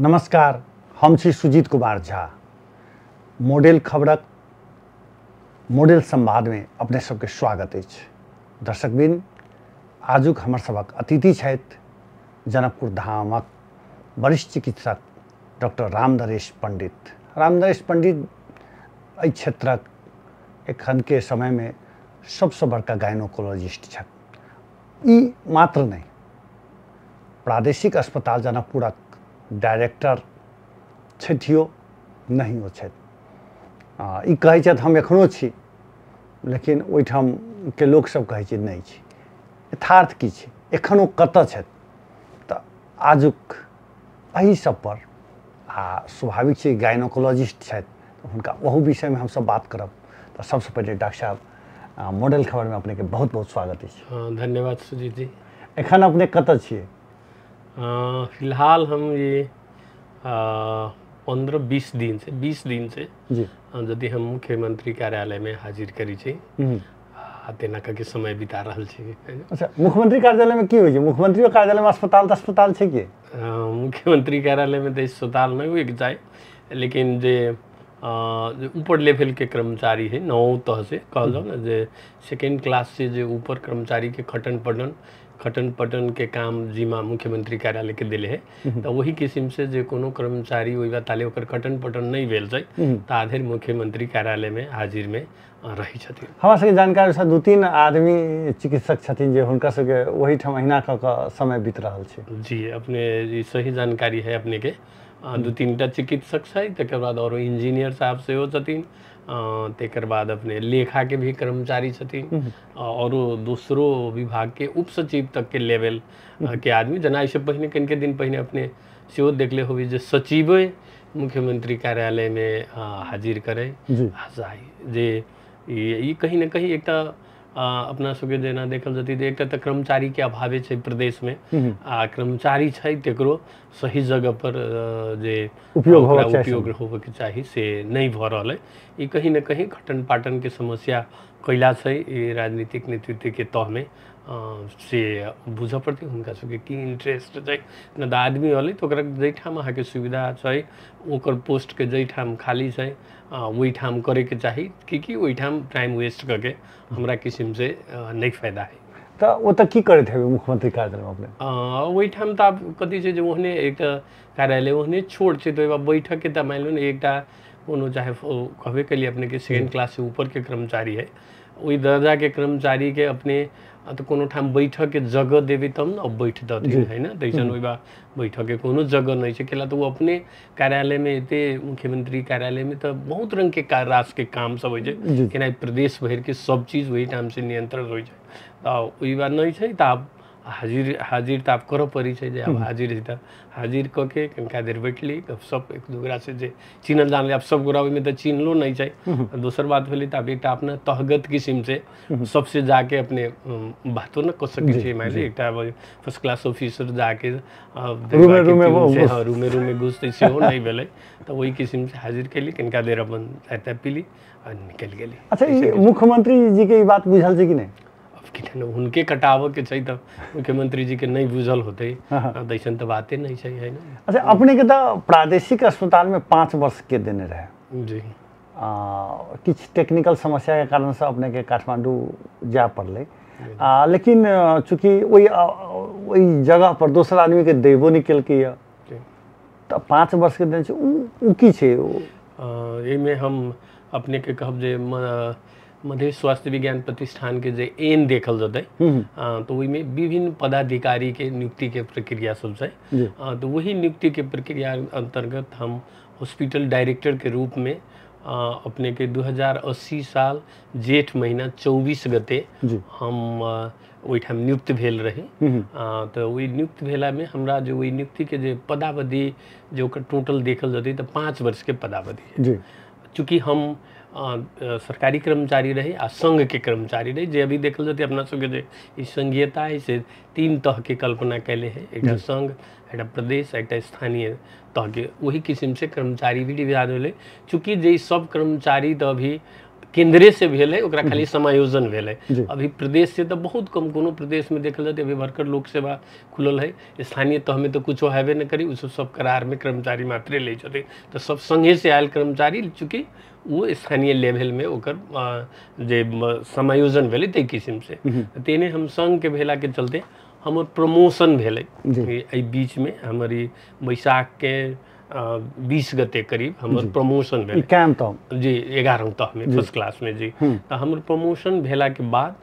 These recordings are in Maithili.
नमस्कार, हम छी सुजीत कुमार झा। मॉडल खबरक मॉडल संवाद में अपने सबके स्वागत अछि। दर्शकबिन, आजुक हमर सबक अतिथि छथि जनकपुर धामक वरिष्ठ चिकित्सक डॉक्टर रामनरेश पंडित। रामनरेश पंडित एहि क्षेत्रक एखन के समय में सबसँ बड़का गायनोकोलॉजिस्ट छथि। ई मात्र नहीं, प्रादेशिक अस्पताल जनकपुरक डायरेक्टर छथियो नहियो छथि। ई कहै छथि हम एखनो छी, लेकिन ओहिठामके लोकसब कहै छै नहि छी। यथार्थ की छै, एखन ओ कतऽ छथि? तऽ आजुक एहि सब पर आ स्वाभाविक छै गायनोकोलॉजिस्ट छथि, हुनका ओहू विषयमे हमसब बात करब। तऽ सबसँ पहिले डॉक्टर साहब, मॉडल खबरमे अपनेके बहुत बहुत स्वागत अछि। हाँ, धन्यवाद सुजीत जी। एखन अपने कतऽ छियै? फिलहाल हम ये 15-20 दिन से 20 दिन से जी यदि हम मुख्यमंत्री कार्यालय में हाजिर करी छी आ तेना के समय बिता रहल छी। अच्छा, मुख्यमंत्री कार्यालय में की होइ छै? मुख्यमंत्री कार्यालय में अस्पताल तऽ अस्पताल छै की? मुख्यमंत्री कार्यालय में तऽ अस्पताल नहीं होइके चाही, लेकिन जे ऊपर लेवल के कर्मचारी है 9 तह से कहल जाओ ना, जे सेकेंड क्लास से जे ऊपर कर्मचारी के खटन पटन के काम जिम्मा मुख्यमंत्री कार्यालय के दिले है, तो वही किस्म से जे कोनो कर्मचारी ओहि ताले ओकर खटन पटन नहीं भेल छै ता धरि मुख्यमंत्री कार्यालय में हाजिर में रही छथिन। हमरा सबके जानकारी अनुसार 2-3 आदमी चिकित्सक छथिन जे हुनका सबके ओहिठाम अहिना कऽ कऽ समय बीत रहल छै। जी, अपने सही जानकारी है अपने के। 2-3 टा चिकित्सक छै, तकर बाद औरो इंजीनियर साहब सेहो छथिन, तकर बाद अपने लेखा के भी कर्मचारी छथिन, औरो दोसरो विभाग के उप सचिव तक के लेवल के आदमी। जेना एहिसँ पहिने कनिके दिन पहिने अपने सेहो देखले होबी जे सचिवे मुख्यमंत्री कार्यालय में हाजिर करे जे ई कहीं न कहीं एकटा अपना सबके जेना देखल जतै तऽ एकटा तऽ कर्मचारी के अभावे छै प्रदेश में, आ कर्मचारी छै तकरो सही जगह पर जे उपयोग होबऽके चाही से नहीं भऽ रहल है। ई कहीं न कहीं खटन पाटन के समस्या कैला छै। ई राजनीतिक नेतृत्व के तह में से बुझऽ पड़तै हुनका सबके की इंट्रेस्ट छै। नहि तऽ आदमी अलै तऽ ओकरा जाहिठाम अहाँके सुविधा छै ओकर पोस्टके जाहिठाम खाली छै ओहिठाम करैके चाही, की ओहिठाम टाइम वेस्ट करके हमरा किसिम से नहीं फायदा है। तऽ ओतऽ की करैत हेबै मुख्यमंत्री कार्यालयमे अपने? ओहिठाम तऽ आब कथी छै जे ओहने एकटा कार्यालय ओहने छोट छै, तऽ ओहि बैठकके तऽ मानि लियौ ने एकटा कोनो चाहे कहबे केलियै अपनेके सेकेंड क्लास से ऊपरके कर्मचारी है, ओहि दर्जाके कर्मचारीके अपने तऽ कोनो ठाम बैठकके जगह देबै तब ने बैठ देथिन, है ना? तैसन ओहि बैठकके कोनो जगह नहीं छै, कैला तऽ ओ अपने कार्यालयमे एते मुख्यमंत्री कार्यालयमे तऽ बहुत रंगके राष्ट्रके काम सब होइ छै, केना प्रदेश भरिके सब चीज ओहिठाम से नियंत्रण होइ छै, तऽ ओहि बात नहि छै। तऽ आब हाजिर तऽ आब करऽ पड़ै छै जे आब हाजिर है तऽ हाजिर कऽ के कनिका देर बैठली गपशप एक दूसरा से जे चिन्हल जानल, आब सब गोरा ओहिमे तऽ चिन्हलो नहि छै। दोसर बात भेलै तऽ आब एकटा अपना तहगत किसिम से सबसे जाके अपने बातो न कऽ सकै छियै। मानि लिअ एकटा फर्स्ट क्लास ऑफिसर जाके रूमे रूमे घुसतै सेहो नहि भेलै, तऽ ओहि किसिम से हाजिर केली, कनिका देर अपन चाय ताय पीली आ निकलि गेली। अच्छा, मुख्यमंत्री जी के ई बात बुझल छै कि नहि? हुनके कटाबऽ के छै तऽ मुख्यमंत्री जी के नहीं बुझल होतै, तैसन तऽ बाते नहीं छै, है ना? अच्छा, अपने के तऽ प्रादेशिक अस्पताल में 5 वर्ष के देने रहे जी। किछु टेक्निकल समस्या के कारण से अपने के काठमांडू जाय पड़लै, लेकिन चूँकि ओहि जगह पर दोसर आदमी के देबो नहीं केलकै तऽ 5 वर्ष के देने छै, ओ की छै? एहिमे हम अपने के कहब जे मधेश स्वास्थ्य विज्ञान प्रतिष्ठान के जे एन देखल जतै तो ओहिमे विभिन्न पदाधिकारी के नियुक्ति के प्रक्रिया सब छै, तो वही नियुक्ति के प्रक्रिया अंतर्गत हम हॉस्पिटल डायरेक्टर के रूप में अपने के 2080 साल जेठ महीना 24 गते हम ओहिठाम नियुक्त भेल रही। तऽ ओहि नियुक्त भेलामे हमरा जे ओहि नियुक्तिके जे पदावधि जे ओकर टोटल देखल जतै तऽ 5 वर्षके पदावधि है। चूँकि हम सरकारी कर्मचारी रही आ संघ के कर्मचारी रही, जे अभी देखल जतै अपना सबके जे ई संघीयता है से 3 तह के कल्पना कैले है, एकटा संघ, एकटा प्रदेश, एकटा स्थानीय तह के। वही किस्म से कर्मचारी भी डिवाइड भेलै। चूँकि जे सब कर्मचारी तऽ अभी केंद्रे से भेलै, ओकरा खाली समायोजन भेलै। अभी प्रदेश से तऽ बहुत कम कोनो प्रदेश में देखल जाए, अभी भरकर लोक सेवा खुलल है, स्थानीय तहमे तऽ कुछो हेबे नहि करी, ओ सब करारमे कर्मचारी मात्रे लै छथिन, तऽ सब संघे से आयल कर्मचारी चूँकि वो स्थानीय लेवल में ओकर जे समायोजन भेलै ताहि किस्म से। तेने हम संघ के भेला के चलते हमर प्रमोशन भेलै एहि बीच में, हमर ई बैसाख के 20 गते करीब हमर प्रमोशन भेलै जी 11 तह में फर्स्ट क्लास में जी। तऽ हमर प्रमोशन भेला के बाद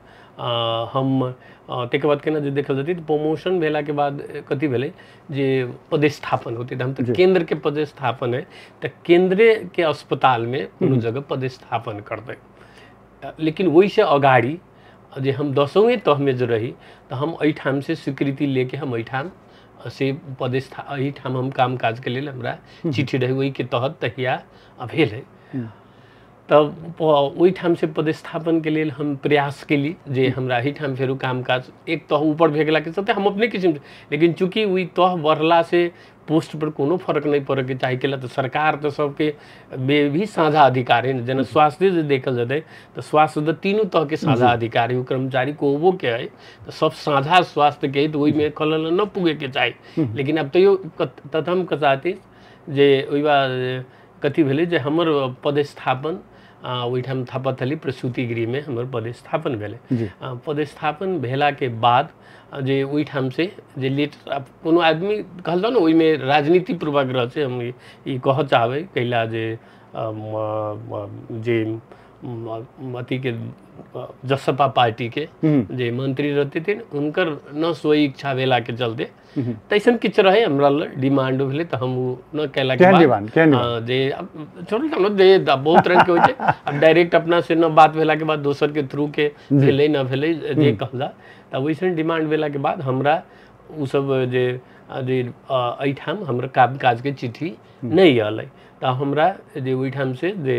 हम ताहिके बाद केना जे देखल जेतै तऽ प्रमोशन भेला के बाद कथी भेलै जे पदस्थापन होतै, तऽ हम तऽ केंद्र के पदस्थापन है तऽ केंद्रे के अस्पताल में कोनो जगह पदस्थापन करतै। लेकिन ओहिसँ अगाड़ी जे हम 10वीं तहमे जे रही तऽ हम एहिठाम से स्वीकृति लेके हम एहिठाम से पदस्था एहिठाम हम काम काज के लेल हमरा चिट्ठी रही, ओहिके तहत तहिया भेल है। तब ओहिठाम से पदस्थापन के लेल हम प्रयास केली जे हमरा एहिठाम फेरो काम काज एक तह ऊपर भए गेलाके चलते हम अपने किसिम, लेकिन चूँकि ओहि तह बढ़ला से पोस्ट पर कोनो फर्क नहीं पड़े के चाही, केला तऽ सरकार तऽ सबके भी साझा अधिकार है, जेना स्वास्थ्य जे देखल जेतै तऽ स्वास्थ्य तऽ तीनू तहके साझा अधिकार है, ओ कर्मचारी कोबो के है तऽ सब साझा स्वास्थ्य के है, तऽ ओहिमे खलल न पुगेके चाही। लेकिन अब तैयो तथम कचाती जे ओहि बाद कथी भेलै जे हमर पदस्थापन ओहिठाम थापाथली प्रसूति गृहमे हमर पदस्थापन भेलै। पदस्थापन भेलाके बाद जे ओहिठाम से जे लेट कोनो आदमी कहल जाउ ने ओहिमे राजनीति पूर्वाग्रह छै, हम ई कहऽ चाहबै कैला जे जे अथीके जसपा पार्टीके जे मंत्री रहते हुनकर न स्व इच्छा भेलाके चलते तैसन किछु रहे हमरा डिमांड भेलै तऽ हम ओ न कैलाके बाद जे छोड़ू जे बहुत रंगके होइ छै, आब डायरेक्ट अपना से न बात भेलाके बाद दोसरके थ्रू के भेलै न भेलै जे कहल जा, तऽ वैसन डिमांड भेलाके बाद हमरा ओ सब जे एहिठाम हमरा काम काजके चिट्ठी नहि अयलै, तऽ हमरा जे ओहिठाम से जे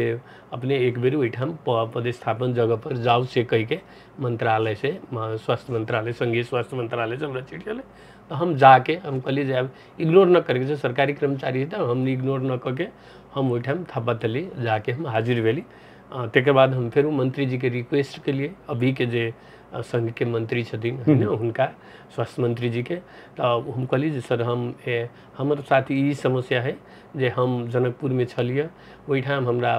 अपने एक बेर ओहिठाम पदस्थापन जगह पर जाउ से कहिके मंत्रालय से स्वास्थ्य मंत्रालय संघीय स्वास्थ्य मंत्रालय से हमरा चिट्ठी अयलै, तऽ हम जाके हम कहलियै जे आब इग्नोर न करके छै, सरकारी कर्मचारी है तऽ हम इग्नोर न कऽ के हम ओहिठाम थापाथली जाके हम हाजिर भेली। तकर बाद हम फेर मंत्री जी के रिक्वेस्ट केलिए, अभीके जे संघ के मंत्री छथिन ने हुनका स्वास्थ्य मंत्री जी के, तऽ हम कहलियै जे सर हम हमर साथ ई समस्या है जे हम जनकपुरमे छलियै ओहिठाम हमरा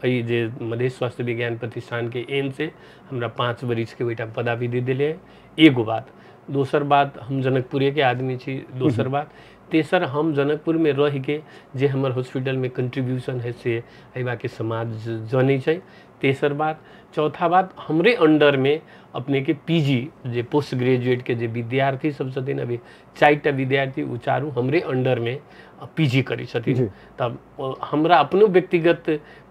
एहि जे मधेश स्वास्थ्य विज्ञान प्रतिष्ठानके एम से हमरा 5 बरिसके ओहिठाम पदावधि देले, एगो बात। दोसर बात हम जनकपुरेके आदमी छी, दोसर बात। तेसर हम जनकपुरमे रहिके जे हमर हॉस्पिटलमे कंट्रीब्यूशन है से एहिबाके समाज जनै छै, तेसर बात। चौथा बात हमरे अंडरमे अपने के पीजी जे पोस्ट ग्रेजुएट के जे विद्यार्थी सब छथिन, अभी 4टा विद्यार्थी ओ चारू हमरे अंडरमे पीजी करै छथिन, तब हमरा अपनो व्यक्तिगत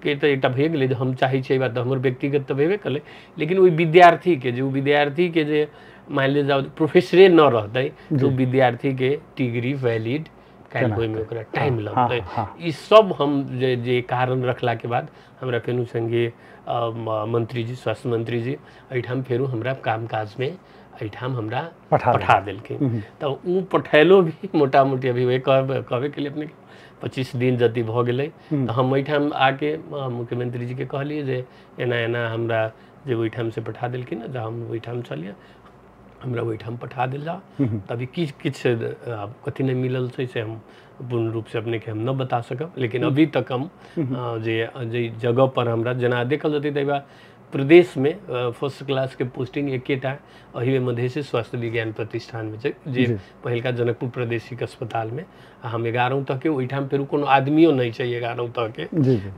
के तऽ एकटा भए गेलै जे हम चाहै छियै बात, हमर व्यक्तिगत तऽ भेबे करै, लेकिन ओहि विद्यार्थीके जे ओ विद्यार्थीके जे मानि लिअ जाउ प्रोफेसरे न रहतै तऽ विद्यार्थीके डिग्री वैलिड काल्हि होइमे ओकरा टाइम लगतै। ई सब हम जे जे कारण रखलाके बाद हमरा फेनु संघीय मंत्री जी स्वास्थ्य मंत्री जी एहिठाम फेरू हमरा काम काजमे एहिठाम हमरा पठा देलखिन। तऽ ओ पठेलो भी मोटा मोटी अभी वही कहबे के लिए अपने 25 दिन जति भऽ गेलै, तऽ हम एहिठाम आके मुख्यमंत्री जी के कहलियै जे एना एना हमरा जे ओहिठाम से पठा देलखिन, जे हम ओहिठाम छलियै हमरा ओहिठाम पठा देल जाओ। तभी किछु किछु कथी नहि मिलल छै से हम पूर्ण रूपसँ अपनेके हम न बता सकब, लेकिन अभी तक हम जे जे जगह पर हमरा जेना देखल जेतै तऽ प्रदेशमे फर्स्ट क्लासके पोस्टिंग एकेटा एहिमे मधेश स्वास्थ्य विज्ञान प्रतिष्ठानमे छै जे पहिलका जनकपुर प्रादेशिक अस्पतालमे, आ हम 11 तहके ओहिठाम फेर कोनो आदमियो नहि छै 11 तहके,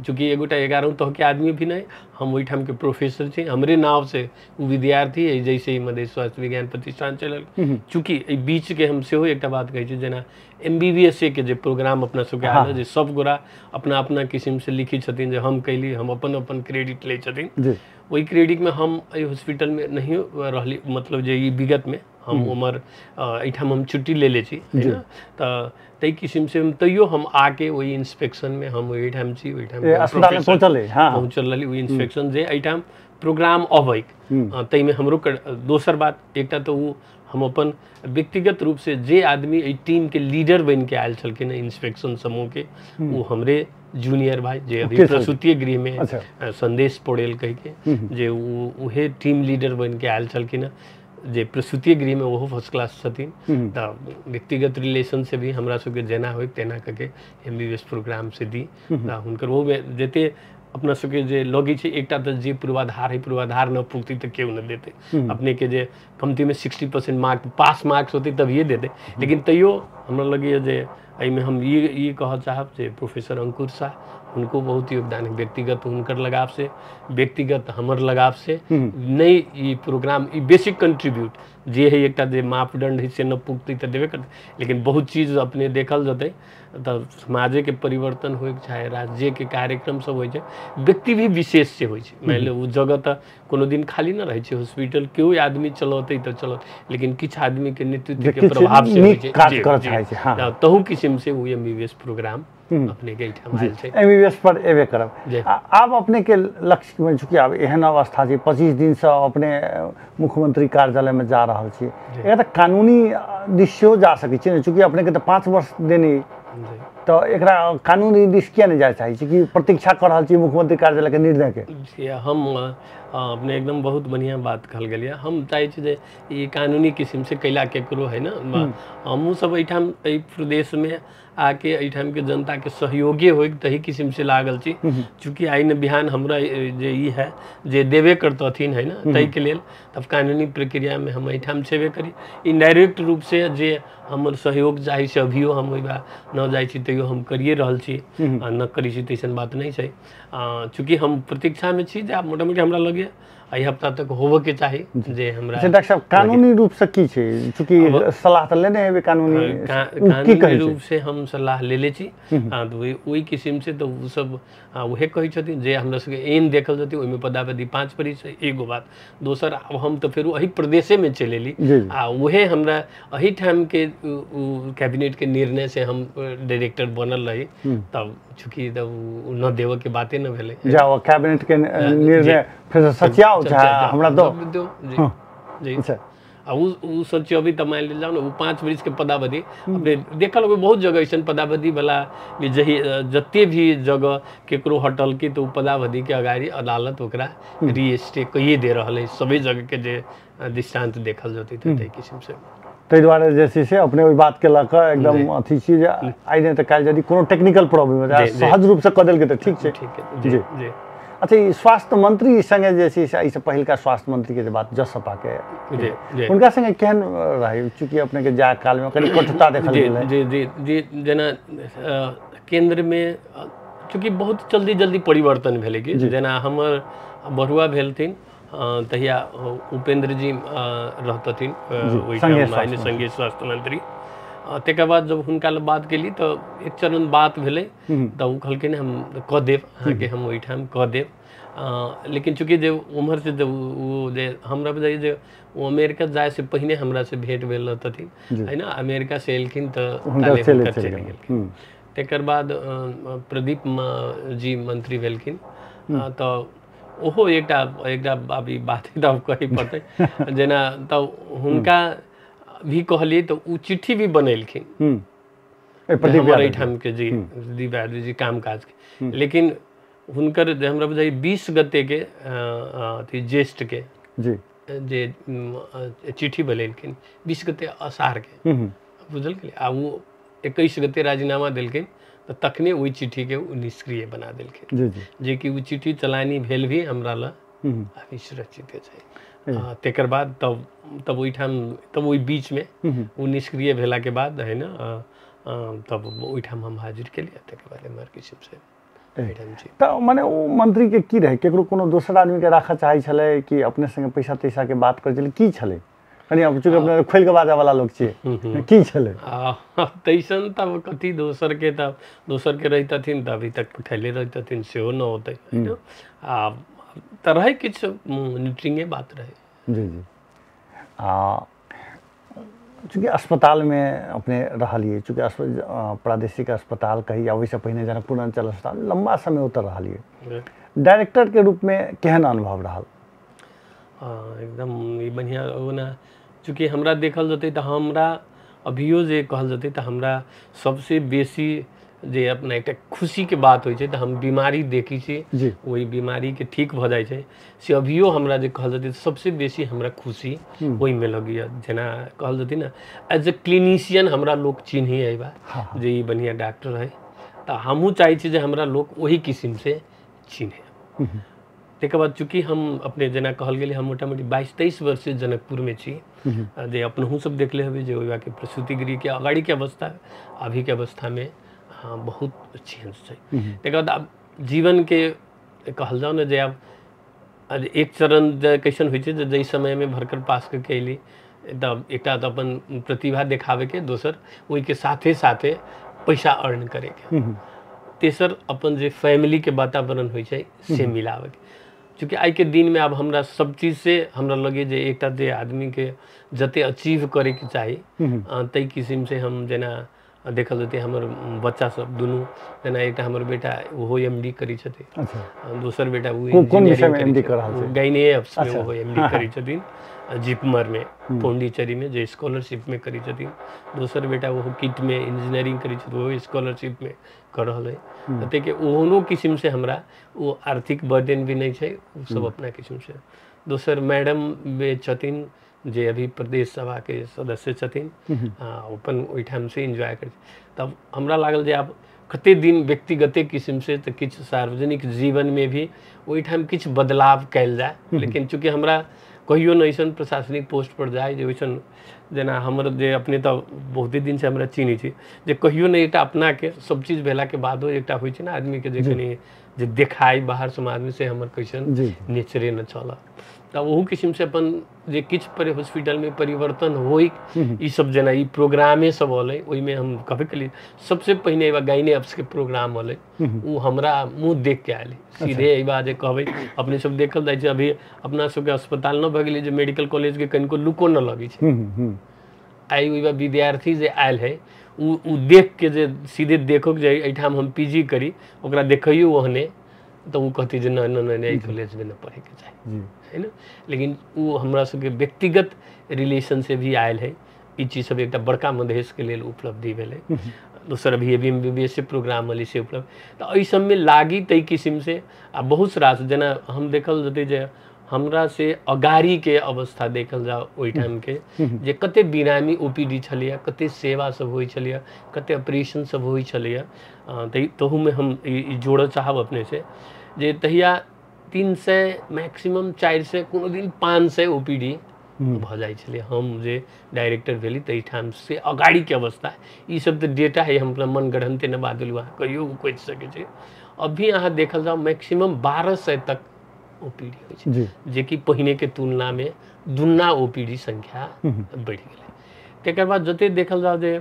चूँकि एगोटा 11 तहके आदमी भी नहि, हम ओहिठामके प्रोफेसर छी, हमरे नावसँ ओ विद्यार्थी है जैसे मधेश स्वास्थ्य विज्ञान प्रतिष्ठान चलल। चूँकि एहि बीचके हम सेहो एकटा बात कहै छी, जेना MBBS के जे प्रोग्राम अपना सबके आयल जे सब गोरा अपना अपना किसिमसँ लिखै छथिन जे हम कैली, हम अपन अपन क्रेडिट लै छथिन, ओहि क्रेडिटमे हम एहि हॉस्पिटलमे नहियो रहली, मतलब जे ई विगतमे हम उमर एहिठाम हम छुट्टी ले लै छी तऽ ताहि किसिमसँ हम तैयो हम आके ओहि इंस्पेक्शनमे हम ओहिठाम छी, ओहिठाम पहुँचल रहली ओहि इंस्पेक्शन जे एहिठाम प्रोग्राम अबै ताहिमे हमरो। दोसर बात एकटा तऽ ओ हम अपन व्यक्तिगत रूपसँ जे आदमी एहि टीमके लीडर बनिके आयल छलखिन इंस्पेक्शन समूहके, ओ हमरे जूनियर भाई जे अभी प्रसूति गृह में संदेश पौडेल कह के जे उहे टीम लीडर बन के आयल छलखिन जे प्रसूति गृह में ओहो फर्स्ट क्लास छथिन। तऽ व्यक्तिगत रिलेशन से भी हमरा सबके जेना होय तेना कऽ के MBBS programme से दी। तऽ हुनकर ओहो जते अपना सबके जे लगै छै एकटा तऽ जे पूर्वाधार है, पूर्वाधार न पुगतै तऽ केओ न देतै। अपने के जे कमती में 60% मार्क पास मार्क्स होतै तभिए देतै। लेकिन तैयो हमरा लगैए जे एहिमे हम ई कहऽ चाहब जे प्रोफेसर अंकुर शाह हुनको बहुत योगदान है, व्यक्तिगत हुनकर लगाव से, व्यक्तिगत हमर लगाव से नहि ई प्रोग्राम ई बेसिक कंट्रीब्यूट जे है एकटा जे मापदंड है से न पुगतै तऽ देबे करतै। लेकिन बहुत चीज अपने देखल जेतै तऽ समाजेके परिवर्तन होइ चाहे राज्यके कार्यक्रम सब होइ छै, व्यक्ति भी विशेष से होइ छै। मानि लिअ ओ जगह तऽ कोनो दिन खाली न रहै छै, हॉस्पिटल केओ आदमी चलौतै तऽ चलौतै, लेकिन किछु आदमीके नेतृत्वके प्रभाव से होइ छै। तहू किसिम से ओ MBBS programme अपने के एहिठाम आयल छै। MBBS पर एबे करब। आब अपने के लक्ष्य में चूँकि आब एहन अवस्था छै 25 दिनसँ अपने मुख्यमंत्री कार्यालय में जा रहल छी, एकरा तऽ कानूनी दिश सेहो जा सकै छी ने, चूँकि अपने के तऽ 5 वर्ष देने, तऽ एकरा कानूनी दिश किया नहि जाय चाहै छी कि प्रतीक्षा कऽ रहल छी मुख्यमंत्री कार्यालय के निर्णय के? जी हम अपने एकदम बहुत बढ़िया बात कहल गेलियै। हम चाहै छी जे ई कानूनी किसिम से कैला केकरो है न, हमहूँ सब एहिठाम एहि प्रदेशमे आके एहिठाम के जनता के सहयोगे होय तही किसिम से लागल छी। चूँकि आइ न बिहान हमरा जे ई है जे देबे करतथिन है न, ताहिके लेल तब कानूनी प्रक्रियामे हम एहिठाम छेबे करी। इनडायरेक्ट रूप से जे हमर सहयोग चाही से अभियो हम ओहि बार न जाइ छी तैयो हम करिए रहल छी, आ न करै छी तैसन बात नहि छै। चूँकि हम प्रतीक्षामे छी जे आब मोटा मोटी हमरा लगैए एहि हफ्ता तक होबऽके चाही जे हमरा। डॉक्टर साहब कानूनी रूप से की छै, चूँकि सलाह तऽ लेने हेबै कानूनी, कानूनी रूप से हम सलाह लेले छी। तऽ ओहि किसिम से तऽ ओ सब उहे कहै छथिन जे हमरा सबके एन देखल जेतै ओहिमे पदावधि 5 बरिस एगो बात। दोसर आब हम तऽ फेर एहि प्रदेशेमे चलि एली आ उहे हमरा एहिठामके कैबिनेटके निर्णय से हम डायरेक्टर बनल रही, तब चूँकि तब न देबऽके बाते न भेलै। जाओ कैबिनेट के निर्णय फिर सचियाओ चाहे हमरा दो जी जी। आ उ सचियबी तऽ मानि लेल जाउ ने ओ 5 बरिस के पदावधि अपने देखल होबै बहुत जगह ऐसन पदावधि वाला भी जही जते भी जगह केकरो हटल की तऽ ओ पदावधि के अगाड़ी अदालत ओकरा रीस्टे कहिए दे रहल है सभी जगह के जे दृष्टांत देखल जेतै तऽ ताहि किसिम से। ताहि दुआरे जे छै से अपने ओहि बात के लऽ कऽ एकदम अथी छी जे आइ नहि तऽ काल्हि यदि कोनो टेक्निकल प्रॉब्लम हेतै सहज रूपसँ कऽ देलकै तऽ ठीक छै। ठीक जी जी। अच्छा ई स्वास्थ्य मंत्री संगे जे छै से एहिसँ पहिलका स्वास्थ्य मंत्री के जे बात जसपा के हुनका संगे केहन रहै, चूँकि अपने के जाय काल में कनि कटुता देखल गेलै? जी जी जी जेना केंद्र में चूँकि बहुत जल्दी जल्दी परिवर्तन भेलै कि जेना हमर बरुआ भेलथिन तहिया उपेंद्र जी रहतथिन ओहिठाम संघीय स्वास्थ्य मंत्री। तकर बाद जब हुनका लग बात केली तऽ एक चरण बात भेलै तऽ ओ कहलखिन हम कऽ देब अहाँके, हम ओहिठाम कऽ देब। लेकिन चूँकि जे उम्हर से जब ओ जे हमरा बुझाइए जे ओ अमेरिका जाय से पहिने हमरा से भेंट भेल रहतथिन है ना, अमेरिका से एलखिन तऽ चलि गेलखिन। तकर बाद प्रदीप जी मंत्री भेलखिन तऽ ओहो एकटा एकटा अभी बात तऽ कहै पड़तै जेना तऽ हुनका भी कहलियै तऽ ओ चिट्ठी भी बनेलखिन हमर एहिठामके जी प्रदीप यादव जी काम काजके। लेकिन हुनकर जे हमरा बुझाइए 20 गते के अथी ज्येष्ठ के जे चिट्ठी बनेलखिन 20 गते अषाढ़ के बुझल गेलै, आ ओ 21 गते राजीनामा देलखिन तऽ तखने ओहि चिट्ठीके ओ निष्क्रिय बना देलखिन, जेकि ओ चिट्ठी चलानी भेल भी हमरा लग अभी सुरक्षित छै। तकर बाद तब तब ओहिठाम तब ओहि बीचमे ओ निष्क्रिय भेलाके बाद है न तब ओहिठाम हम हाजिर केलियै। तकर बाद एम्हर किसिम से एहिठाम छी। तऽ मने ओ मंत्री के की रहै, केकरो कोनो दोसर आदमीके राखऽ चाहै छलै कि अपने संगे पैसा तैसाके बात करै छलै, की छलै? कनि चूँकि अपने खोलि कऽ बाजऽ वाला लोक छियै, की छलै? तैसन तब कथी दोसरके तब दोसरके रहितथिन तऽ अभी तक पठैले रहितथिन सेहो न होतै है न। आ तऽ रहै किछु मोनिटरिंगे बात रहै। जी जी। आ चूँकि अस्पतालमे अपने रहलियै, चूँकि प्रादेशिक अस्पताल कही या ओहिसँ पहिने जनकपुर अंचल अस्पताल लम्बा समय ओतऽ रहलियै, डायरेक्टरके रूपमे केहन अनुभव रहल? एकदम ई बढ़िआँ। ओना चूँकि हमरा देखल जेतै तऽ हमरा अभियो जे कहल जेतै तऽ हमरा सबसँ बेसी जे अपना एकटा खुशीके बात होइ छै, तऽ हम बीमारी देखै छी, ओहि बीमारीके ठीक भऽ जाइ छै, से अभियो हमरा जे कहल जेतै सबसे बेसी हमरा खुशी ओहिमे लगैए। जेना कहल जेतै ने, एज ए क्लिनिशियन हमरा लोक चिन्ही अइबा जे ई बढ़िआँ डॉक्टर है, तऽ हमहूँ चाहै छी जे हमरा लोक ओहि किसिमसँ चिन्हे। तकर बाद चूँकि हम अपने जेना कहल गेलै, हम मोटामोटी 22-23 वर्ष से जनकपुरमे छी, जे अपनहु सब देखले हेबै जे ओहिके प्रसूति गृहके अगाड़ीके अवस्था अभीके अवस्थामे बहुत चेंज छै। तकर बाद आब जीवनके कहल जाउ ने जे आब एक चरण जे कैसन होइ छै जे जाहि समयमे भरकर पास करके अयली तऽ एकटा तऽ अपन प्रतिभा देखाबैके, दोसर ओहिके साथे साथे पैसा अर्न करैके, तेसर अपन जे फैमिलीके वातावरण होइ छै से मिलाबैके। चूँकि आइके दिनमे आब हमरा सब चीजसँ हमरा लगै जे एकटा जे आदमीके जते अचीव करैके चाही ताहि किसिमसँ हम जेना देखल जेतै हमर बच्चा सब दुनू, जेना एकटा हमर बेटा ओहो MD करै छथिन, दोसर बेटा ओ कोन विषयमे MD कर रहल छै, गाइने में ओहो MD करै छथिन जिपमरमे पौंडीचेरीमे, जे स्कॉलरशिपमे करै छथिन। दोसर बेटा ओहो किटमे इंजीनियरिंग करै छथिन, ओहो स्कॉलरशिपमे कर रहल है। ताहिके ओहनो किसिमसँ हमरा ओ आर्थिक बर्डन भी नहि छै, ओ सब अपना किसिमसँ। दोसर मैडम भी छथिन जे अभी प्रदेश सभाके सदस्य छथिन, अपन ओहिठामसँ एन्जॉय करै। तब हमरा लागल जे आब कते दिन व्यक्तिगते किसिमसँ तऽ किछु सार्वजनिक जीवनमे भी ओहिठाम किछु बदलाव कयल जाय। लेकिन चूँकि हमरा कहियो नहि अइसन प्रशासनिक पोस्ट पर जाय जे ओइसन, जेना हमर जे अपने तऽ बहुते दिनसँ हमरा चिन्है छी जे कहियो नहि एकटा अपनाके सब चीज भेलाके बादो एकटा होइ छै ने आदमीके जे कनि जे देखाइ बाहर समाजमे, से हमर कैसन नेचरे नहि छल। तऽ ओहू किसिमसँ अपन जे किछु पर हॉस्पिटलमे परिवर्तन होइ, ई सब जेना ई प्रोग्रामे सब अलै ओहिमे हम कहबे कलियै सबसे पहिने एबा गाइने अप्सके प्रोग्राम अलै, ओ हमरा मुँह देखके आयल सीधे एबा जे कहबै अपने सब देखल जाइ छै। अभी अपना सबके अस्पताल न भऽ गेलै जे मेडिकल कॉलेजके कनिको लुको न लगै छै। आइ ओहि विद्यार्थी जे आयल है ओ देख के जे सीधे देखो जे एहिठाम हम PG करी, ओकरा देखैयो ओहने तऽ ओ कहती जे नहि नहि नहि एहि कॉलेजमे नहि पढ़ैके चाही, है ना। लेकिन ओ हमरा सबके व्यक्तिगत रिलेशन से भी आयल है। ई चीज सब एकटा बड़का मधेशके लेल उपलब्धि भेलै। दोसर अभी अभी MBBS से प्रोग्राम अलै से उपलब्ध। तऽ एहि सबमे लागी ताहि किसिमसँ आ बहुत रास जेना हम देखल जेतै जे हमरा से अगाड़ीके अवस्था देखल जाउ ओहिठामके जे कते बिरामी OPD छलैए, कते सेवा सब होइ छलैए, कते ऑपरेशन सब होइ छलैए। तहूमे हम ई जोड़ऽ चाहब अपनेसँ जे तहिया 300 मैक्सिमम 400 कोनो दिन 500 OPD भऽ जाइ छलै। हम जे डायरेक्टर भेली ताहिठामसँ अगाड़ीके अवस्था ई सब तऽ डेटा है, हम अपना मन गढ़न्ते नहि बादल अहाँ कहियो कहि सकै छी। अभी अहाँ देखल जाउ मैक्सिमम 1200 तक OPD होइ छै, जेकि पहिनेके तुलनामे दुन्ना OPD संख्या बढ़ि गेलै। तकर बाद जते देखल जाउ जे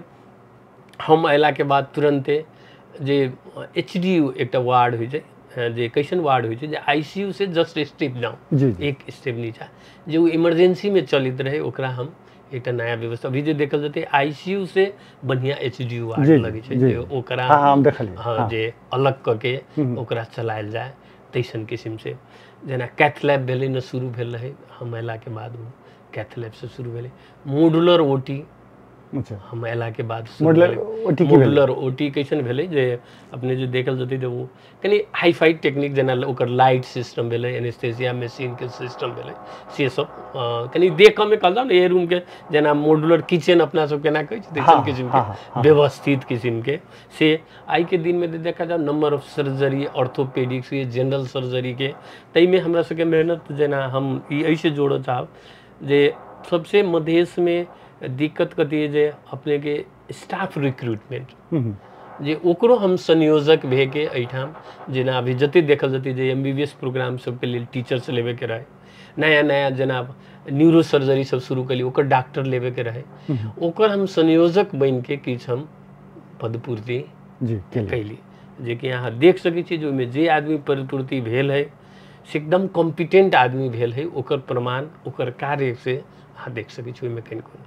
हम अयलाके बाद तुरन्ते जे HDU एकटा वार्ड होइ छै, जे कैसन वार्ड होइ छै जे ICU से जस्ट स्टेप डाउन, एक स्टेप नीचा, जे ओ इमरजेंसीमे चलैत रहै, ओकरा हम एकटा नया व्यवस्था अभी जे देखल जेतै ICU से बढ़िआँ HDU ward लगै छै जे ओकरा हाँ जे अलग कऽ के ओकरा चलायल जाय तैसन किसिमसँ। जेना कैथ लैब भेलै ने शुरू भेल रहै हम अयलाके बाद, ओ कैथ लैबसँ शुरू भेलै। मॉडुलर OT हम अयलाके बाद मॉडुलर OT कैसन भेलै जे अपने जे देखल जेतै तऽ ओ कनि हाई फाई टेक्निक, जेना ओकर लाइट सिस्टम भेलै, एनेस्थेसिया मशीनके सिस्टम भेलै, से सब कनि देखऽमे कहल जाउ ने ए रूमके जेना मॉडुलर किचन अपना सब केना कहै छै तैसन किसिमके व्यवस्थित किसिमके से आइके दिनमे देखा जाउ नंबर ऑफ सर्जरी ऑर्थोपेडिक्स के जनरल सर्जरीके ताहिमे हमरा सबके मेहनत जेना हम ई एहिसँ जोड़ऽ चाहब जे सबसे मधेशमे दिक्कत कथी है जे अपनेके स्टाफ रिक्रूटमेंट जे ओकरो हम संयोजक भएके एहिठाम जेना अभी जते देखल जेतै जे MBBS programme सबके लेल टीचर्स लेबेके रहै, नया नया जेना न्यूरो सर्जरी सब शुरू कली ओकर डॉक्टर लेबेके रहै, ओकर हम संयोजक बनिके किछु हम पदपूर्ति कैली, जेकि अहाँ देख सकै छी जे ओहिमे जे आदमी पदपूर्ति भेल है से एकदम कॉम्पिटेंट आदमी भेल है, ओकर प्रमाण ओकर कार्य से अहाँ देख सकै छी। ओहिमे कनिको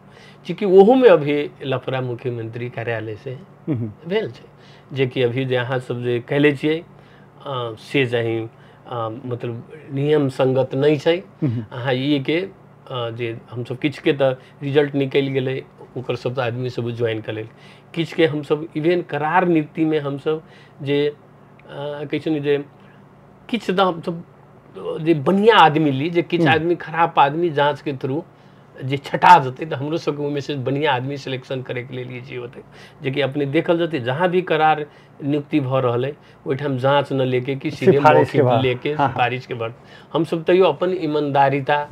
चूँकि ओहूमे अभी लफड़ा मुख्यमंत्री कार्यालय से भेल छै, जेकि अभी जे अहाँ सब जे कहले छियै से चाही मतलब नियम संगत नहि छै। अहाँ ई के जे हमसब किछुके तऽ रिजल्ट निकलि गेलै, ओकर सब आदमी सब ज्वाइन कऽ लेल, किछुके हमसब इवेन करार नियुक्तिमे हमसब जे कहै छै ने जे किछु तऽ हमसब जे बढ़िआँ आदमी ली, जे किछु आदमी खराब आदमी जाँचके थ्रू जे छटा जेतै तऽ हमरो सबके ओहिमे से बढ़िआँ आदमी सिलेक्शन करैके लेल इजी होतै। जेकि अपने देखल जेतै जहाँ भी करार नियुक्ति भऽ रहल है ओहिठाम जाँच न लेके कि सीधे मौखिक लेके सिफारिशके बाद हमसब तैयो अपन ईमानदारिता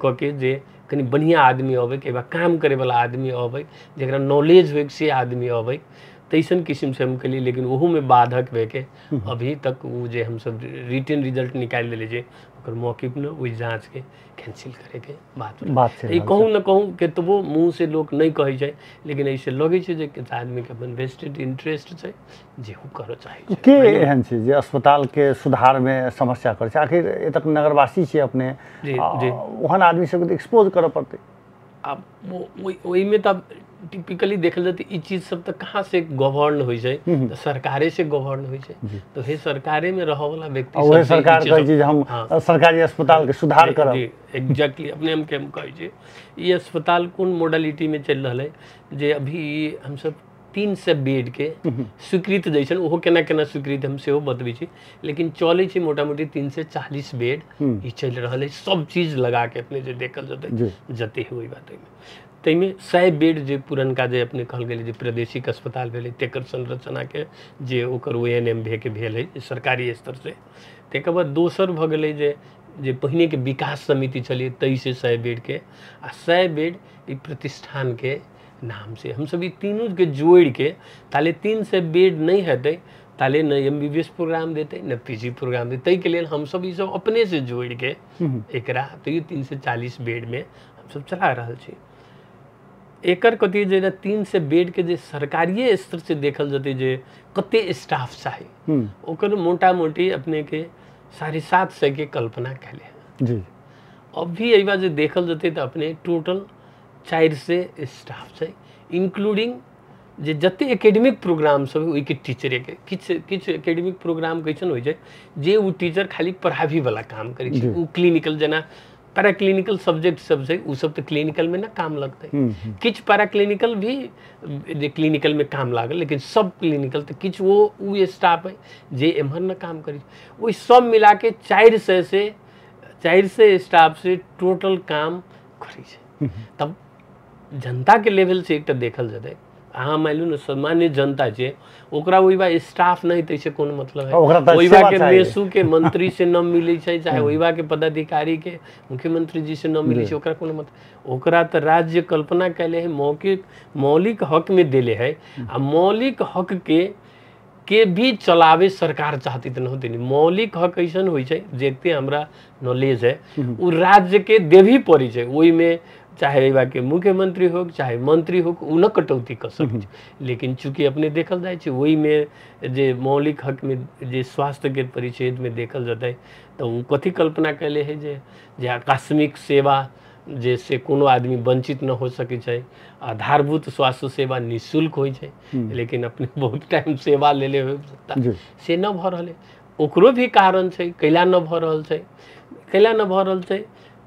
कऽ के जे कनि बढ़िआँ आदमी अबै, के काम करैवला आदमी अबै, जकरा नॉलेज होइ से आदमी अबै, तैसन किस्मसँ हम केलियै। लेकिन ओहूमे बाधक भएके अभी तक ओ जे हमसब रिटर्न रिजल्ट निकालि देले जे ओकर मौखिक ने ओहि जाँचके कैंसिल करैके बात ई कहूँ न कहूँ केतबो मुँहसँ लोक नहि कहै छै, लेकिन एहिसँ लगै छै जे आदमीके अपन वेस्टेड इंटरेस्ट छै जे ओ करऽ चाहै छै। के एहन छै जे अस्पतालके सुधारमे समस्या करै छै? आखिर एतऽ नगरवासी छियै अपने, ओहन आदमी सबके एक्सपोज करऽ पड़तै। आब ओहिमे तऽ टिपिकली देखल जेतै ई चीज सब तऽ कहाँ से गवर्न होइ छै, तऽ सरकारे से गवर्न होइ छै। तऽ हे सरकारे में रहऽवला व्यक्ति ओहे सरकार कहै छै जे हम सरकारी अस्पताल के सुधार करब। जी एग्जैक्टली अपने हम के हम कहै छी ई अस्पताल कोन मोडलिटी में चलि रहल है जे अभी हमसब 300 बेड के स्वीकृत दै छनि, ओहो केना केना स्वीकृत हम सेहो बतबै छी, लेकिन चलै छै मोटा मोटी 340 बेड ई चलि रहल है सब चीज लगा के अपने जे देखल जेतै जते ओहि बात ओहिमे। ताहिमे 100 बेड जे पुरनका जे अपने कहल गेलै जे प्रादेशिक अस्पताल भेलै तेकर संरचनाके जे ओकर ONM के भेल है सरकारी स्तर से। तकर बाद दोसर भऽ गेलै जे जे पहिनेके विकास समिति छलै ताहिसँ 100 बेडके आ 100 बेड ई प्रतिष्ठानके नाम से हमसब ई तीनूके जोड़िके ताले 300 बेड नहि हेतै ताले न MBBS programme देतै न PG programme देतै, ताहिके लेल हमसब ई सब अपनेसँ जोड़िके एकरा तैयो 340 बेडमे हमसब चला रहल छी। एकर कथी जे 300 बेड के जे सरकारिए स्तर से देखल जेतै जे कते स्टाफ चाही ओकर मोटा मोटी अपने के 750 के कल्पना कैले जी। अभी एहि बार जे देखल जेतै तऽ अपने टोटल 400 स्टाफ छै, इंक्लूडिंग जे जते एकेडमिक प्रोग्राम सब ओहिके टीचरेके किछु किछु एकेडमिक प्रोग्राम कैसन होइ छै जे ओ टीचर खाली पढ़ाबीवला काम करै छै, ओ क्लिनिकल जेना पैराक्लिनिकल सब्जेक्ट सब छै ओ सब तऽ क्लिनिकल में ना काम लगतै, किछु पैराक्लिनिकल भी जे क्लिनिकल में काम लागल लेकिन सब क्लिनिकल तऽ किछु वो स्टाफ है जे एम्हर ना काम करै छै। ओहि सब मिलाके 400 से 400 स्टाफ से टोटल काम करै छै। तब जनता के लेवल से एकटा देखल जेतै अहाँ मानि लू ने सामान्य जनता छै ओकरा ओहि बा स्टाफ नहि तैसे कोनो मतलब है, ओहि बा के मेसू के मंत्री से न मिलै छै चाहे ओहि बा के पदाधिकारी के मुख्यमंत्री जी से न मिलै छै, ओकरा कोनो मतलब ओकरा तऽ राज्य कल्पना कैले है मौखिक मौलिक हक में देले है आ मौलिक हक के भी चलावे सरकार चाहती तऽ न होते नहीं। मौलिक हक ऐसन होइ छै जते हमरा नॉलेज है ओ राज्य के देवी पड़ै छै, ओहिमे चाहे एहि के मुख्यमंत्री हो चाहे मंत्री हो ओ न कटौती कऽ सकै छै। लेकिन चूँकि अपने देखल जाइ छै ओहिमे जे मौलिक हकमे जे स्वास्थ्यके परिच्छेदमे देखल जेतै तऽ ओ कथी कल्पना कैले है जे जे आकस्मिक सेवा जैसे कोनो आदमी वंचित न हो सकै छै, आधारभूत स्वास्थ्य सेवा निःशुल्क होइ छै, लेकिन अपने बहुत टाइम सेवा लेले हो से न भऽ रहल है। ओकरो भी कारण छै कैला न भऽ रहल छै, कैला न भऽ रहल छै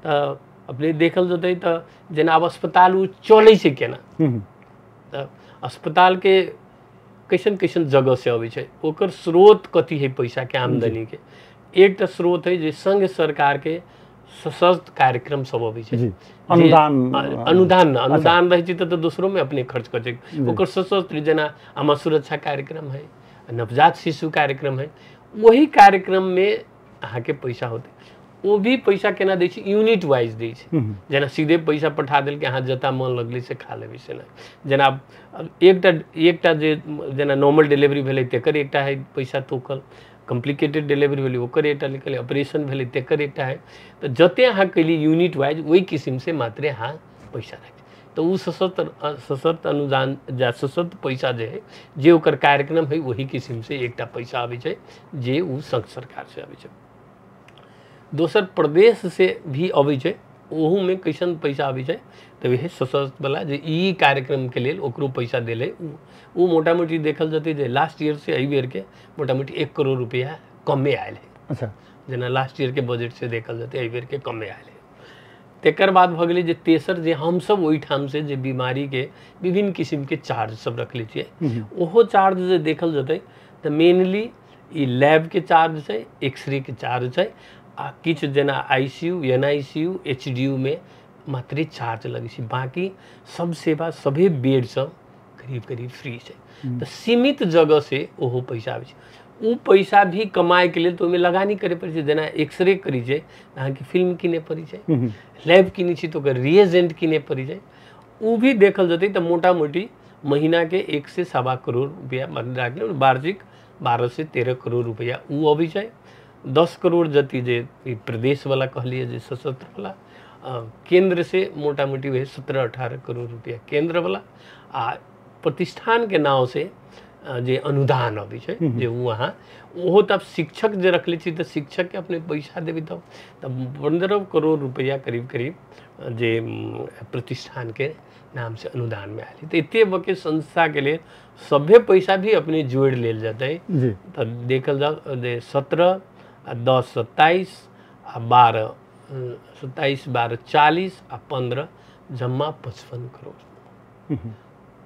तऽ अपने देखल जेतै तऽ जेना आब अस्पताल ओ चलै छै केना, तऽ अस्पतालके कैसन कैसन जगह से अबै छै, ओकर स्रोत कथी है पैसाके आमदनीके, एकटा स्रोत है जे संघ सरकारके सशक्त कार्यक्रम सब अबै छै, अनुदान अनुदान अनुदान रहै छै तऽ दोसरोमे अपने खर्च करै छै, ओकर सशस्त्र जेना आमा सुरक्षा कार्यक्रम है, नवजात शिशु कार्यक्रम है, वही कार्यक्रममे अहाँके पैसा होतै। ओ भी पैसा केना दै छै यूनिट वाइज दै छै, जेना सीधे पैसा पठा देलकै अहाँ जतऽ मन लगलै से खा लेबै से नहि, जेना एकटा एकटा जे जेना नॉर्मल डिलीवरी भेलै तकर एकटा है पैसा तोकल, कॉम्प्लिकेटेड डिलीवरी भेलै ओकर एकटा निकलै, ऑपरेशन भेलै तकर एकटा है, तऽ जते अहाँ कैली यूनिट वाइज ओहि किस्मसँ मात्रे अहाँ पैसा राखि तऽ ओ सशक्त सशक्त अनुदान जा सशक्त पैसा जे है जे ओकर कार्यक्रम है ओहि किस्मसँ एकटा पैसा अबै छै जे ओ संघ सरकारसँ अबै छै। दोसर प्रदेश से भी अबै छै, ओहूमे कैसन पैसा अबै छै तऽ वएह सशस्त्रवला जे ई कार्यक्रमके लेल ओकरो पैसा देलै ओ मोटा मोटी देखल जेतै जे लास्ट ईयर से एहि बेरके मोटा मोटी 1 करोड़ रुपया कमे आयल है। अच्छा, जेना लास्ट ईयरके बजट से देखल जेतै एहि बेरके कमे आयल है। तकर बाद भऽ गेलै जे तेसर जे हमसब ओहिठामसँ जे बीमारीके विभिन्न किसिमके चार्ज सब रखले छियै, ओहो चार्ज जे देखल जेतै तऽ मेनली ई लैबके चार्ज छै, एक्सरे के चार्ज छै, आ किछु जेना ICU, NICU, HDU में मात्रे चार्ज लगै छै। बाकी सब सेवा सभे बेड सब करीब करीब फ्री छै। तऽ सीमित जगह से ओहो पैसा आबै छै। ओ पैसा भी कमाइके लेल तऽ ओहिमे लगानी करे पड़ै छै। जेना एक्सरे करै छै, अहाँके फिल्म किने पड़ै छै, लैब किनै छी तऽ ओकर रिएजेंट किने पड़ै छै। ओ भी देखल जेतै तऽ मोटा मोटी महीनाके 1 से 1.25 करोड़ रुपैआ राखि, वार्षिक 12 से 13 करोड़ रुपैआ ओ अबै छै। 10 करोड़ जति जे ई प्रदेशवला कहलियै जे सशस्त्रवला, केंद्र से मोटा मोटी वही 17-18 करोड़ रुपैआ केंद्रवला, आ प्रतिष्ठानके नाव से जे अनुदान अबै छै जे ओ अहाँ ओहो तब शिक्षक जे रखले छी तऽ शिक्षकके अपने पैसा देबै तब 15 करोड़ रुपैआ करीब करीब जे प्रतिष्ठानके नाम से अनुदानमे आयल। तऽ एते बके संस्थाके लेल सभे पैसा भी अपने जोड़ि लेल जेतै तऽ देखल जाउ जे 17 आ 10 27 आ 12 27 12 40 आ 15 जम्मा 55 करोड़।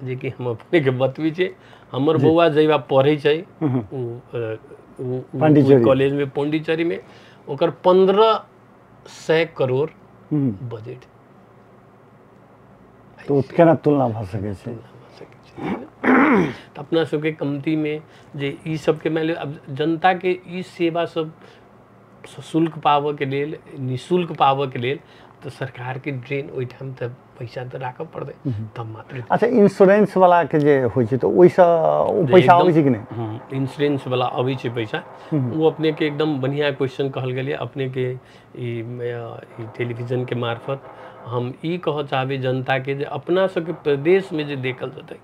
जेकि हम अपने के बतबै छी, हमर बौआ जहिया पढ़ै छै ओ कॉलेज में पौंडीचेरी में, ओकर 1500 करोड़ बजट। तो केना तुलना भऽ सकै छै? तऽ अपना सबके कमती में जे ई सबके मानि लियौ आब जनता के ई सेवा सब सशुल्क पाबऽके लेल, निःशुल्क पाबऽके लेल तऽ सरकारके ड्रेन ओहिठाम तऽ पैसा तऽ राखऽ पड़तै तब मात्र। अच्छा, इंश्योरेंस वाला के जे होइ छै तऽ ओहिसँ ओ पैसा अबै छै कि नहि? इंश्योरेंस वाला अबै छै पैसा। ओ अपनेके एकदम बढ़िआँ क्वेश्चन कहल गेलै। अपनेके ई टेलीविजनके मार्फत हम ई कहऽ चाहबै जनताके जे अपना सबके प्रदेशमे जे देखल जेतै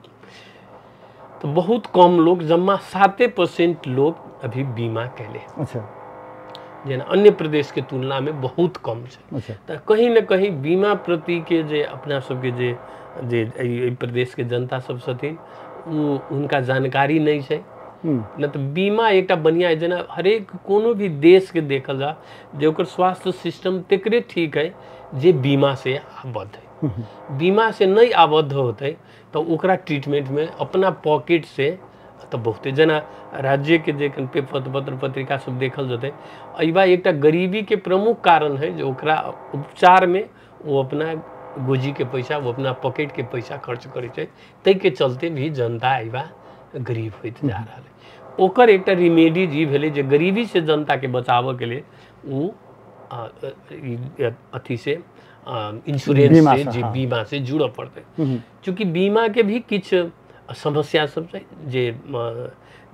तऽ बहुत कम लोग, जम्मा 7% लोग अभी बीमा कैले। अच्छा, जेना अन्य प्रदेशके तुलनामे बहुत कम छै। तऽ कहीं ने कहीं बीमा प्रतिके जे अपना सबके जे जे एहि प्रदेशके जनता सब छथिन ओ हुनका जानकारी नहि छै। नहि तऽ बीमा एकटा बढ़िआँ, जेना हरेक कोनो भी देशके देखल जा जे ओकर स्वास्थ्य सिस्टम तकरे ठीक है जे बीमा से आबद्ध है। बीमा से नहि आबद्ध होतै तऽ ओकरा ट्रीटमेंटमे अपना पॉकेट से तऽ बहुते, जेना राज्यके जे पेपर पत्र पत्रिका सब देखल जेतै एहिबा एकटा गरीबीके प्रमुख कारण है जे ओकरा उपचारमे ओ अपना गोजीके पैसा, ओ अपना पॉकेटके पैसा खर्च करै छै, ताहिके चलते भी जनता एहिबा गरीब होइत जा रहल है। ओकर एकटा रिमेडीज ई भेलै जे गरीबी से जनताके बचाबऽके लेल ओ अथी से इंश्योरेंस से जे बीमा से जुड़ऽ पड़तै। चूँकि बीमाके भी किछु समस्या सब छै,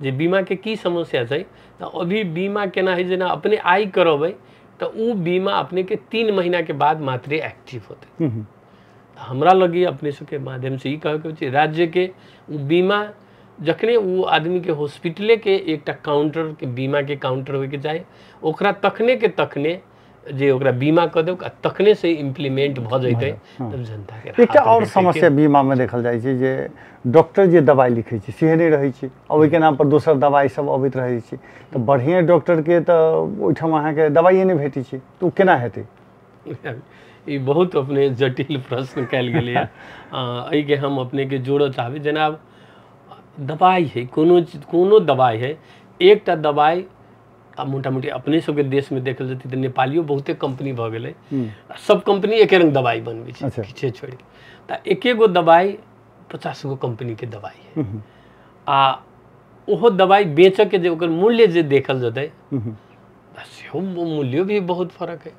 जे बीमाके की समस्या छै तऽ अभी बीमा केना है, जेना अपने आइ करबै तऽ ओ बीमा अपनेके 3 महीनाके बाद मात्रे एक्टिव होतै। हमरा लगी अपने सबके माध्यमसँ ई कहैके छै राज्यके ओ बीमा जखने ओ आदमीके हॉस्पिटलेके एकटा काउंटरके बीमाके काउंटर होइके चाही, ओकरा तखने के तखने जे ओकरा बीमा कऽ दौ आ तखने से इम्प्लीमेंट भऽ जैतै तब जनताके। एकटा आओर समस्या बीमामे देखल जाइ छै जे डॉक्टर जे दवाइ लिखै छै सेहे नहि रहै छै, आ ओहिके नाम पर दोसर दवाइ सब अबैत रहै छै। तऽ बढ़िआँ डॉक्टरके तऽ ओहिठाम अहाँके दवाइए नहि भेटै छै, तऽ ओ केना हेतै? ई बहुत अपने जटिल प्रश्न कयल गेलैए। एहिके हम अपनेके जोड़ऽ चाहबै। जेना आब दवाइ है, कोनो दवाइ है, एकटा दवाइ आ मोटा मोटी अपने सबके देशमे देखल जेतै तऽ नेपालियो बहुते कंपनी भऽ गेलै, सब कंपनी एके रंग दवाइ बनबै छै किछे छोड़ि के। तऽ एके गो दवाइ 50 गो कंपनीके दवाइ है, आ ओहो दवाइ बेचऽके जे ओकर मूल्य जे देखल जेतै सेहो मूल्यो भी बहुत फरक है।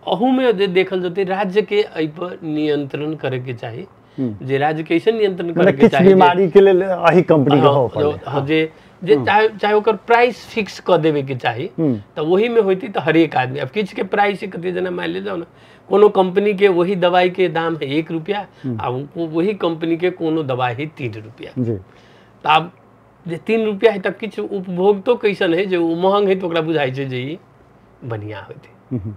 अहूमे जे देखल जेतै राज्यके एहिपर नियंत्रण करैके चाही, जे राज्यके ऐसे नियंत्रण करैके चाही बीमारी के लेल एही कंपनी के हो पड़ै, जे जे चाहे चाहे ओकर प्राइस फिक्स कऽ देबेके चाही। तऽ ओहीमे होइतै तऽ हरेक आदमी आब किछुके प्राइस कते, जेना मानि ले जाउ ने कोनो कंपनीके वही दवाइके दाम है 1 रुपया आ वही कंपनीके कोनो दवाइ है 3 रुपया। तऽ आब जे 3 रुपया है तऽ किछु उपभोक्तो कैसन है जे ओ महग है तऽ ओकरा बुझाइ छै जे ई बढ़िआँ होइतै,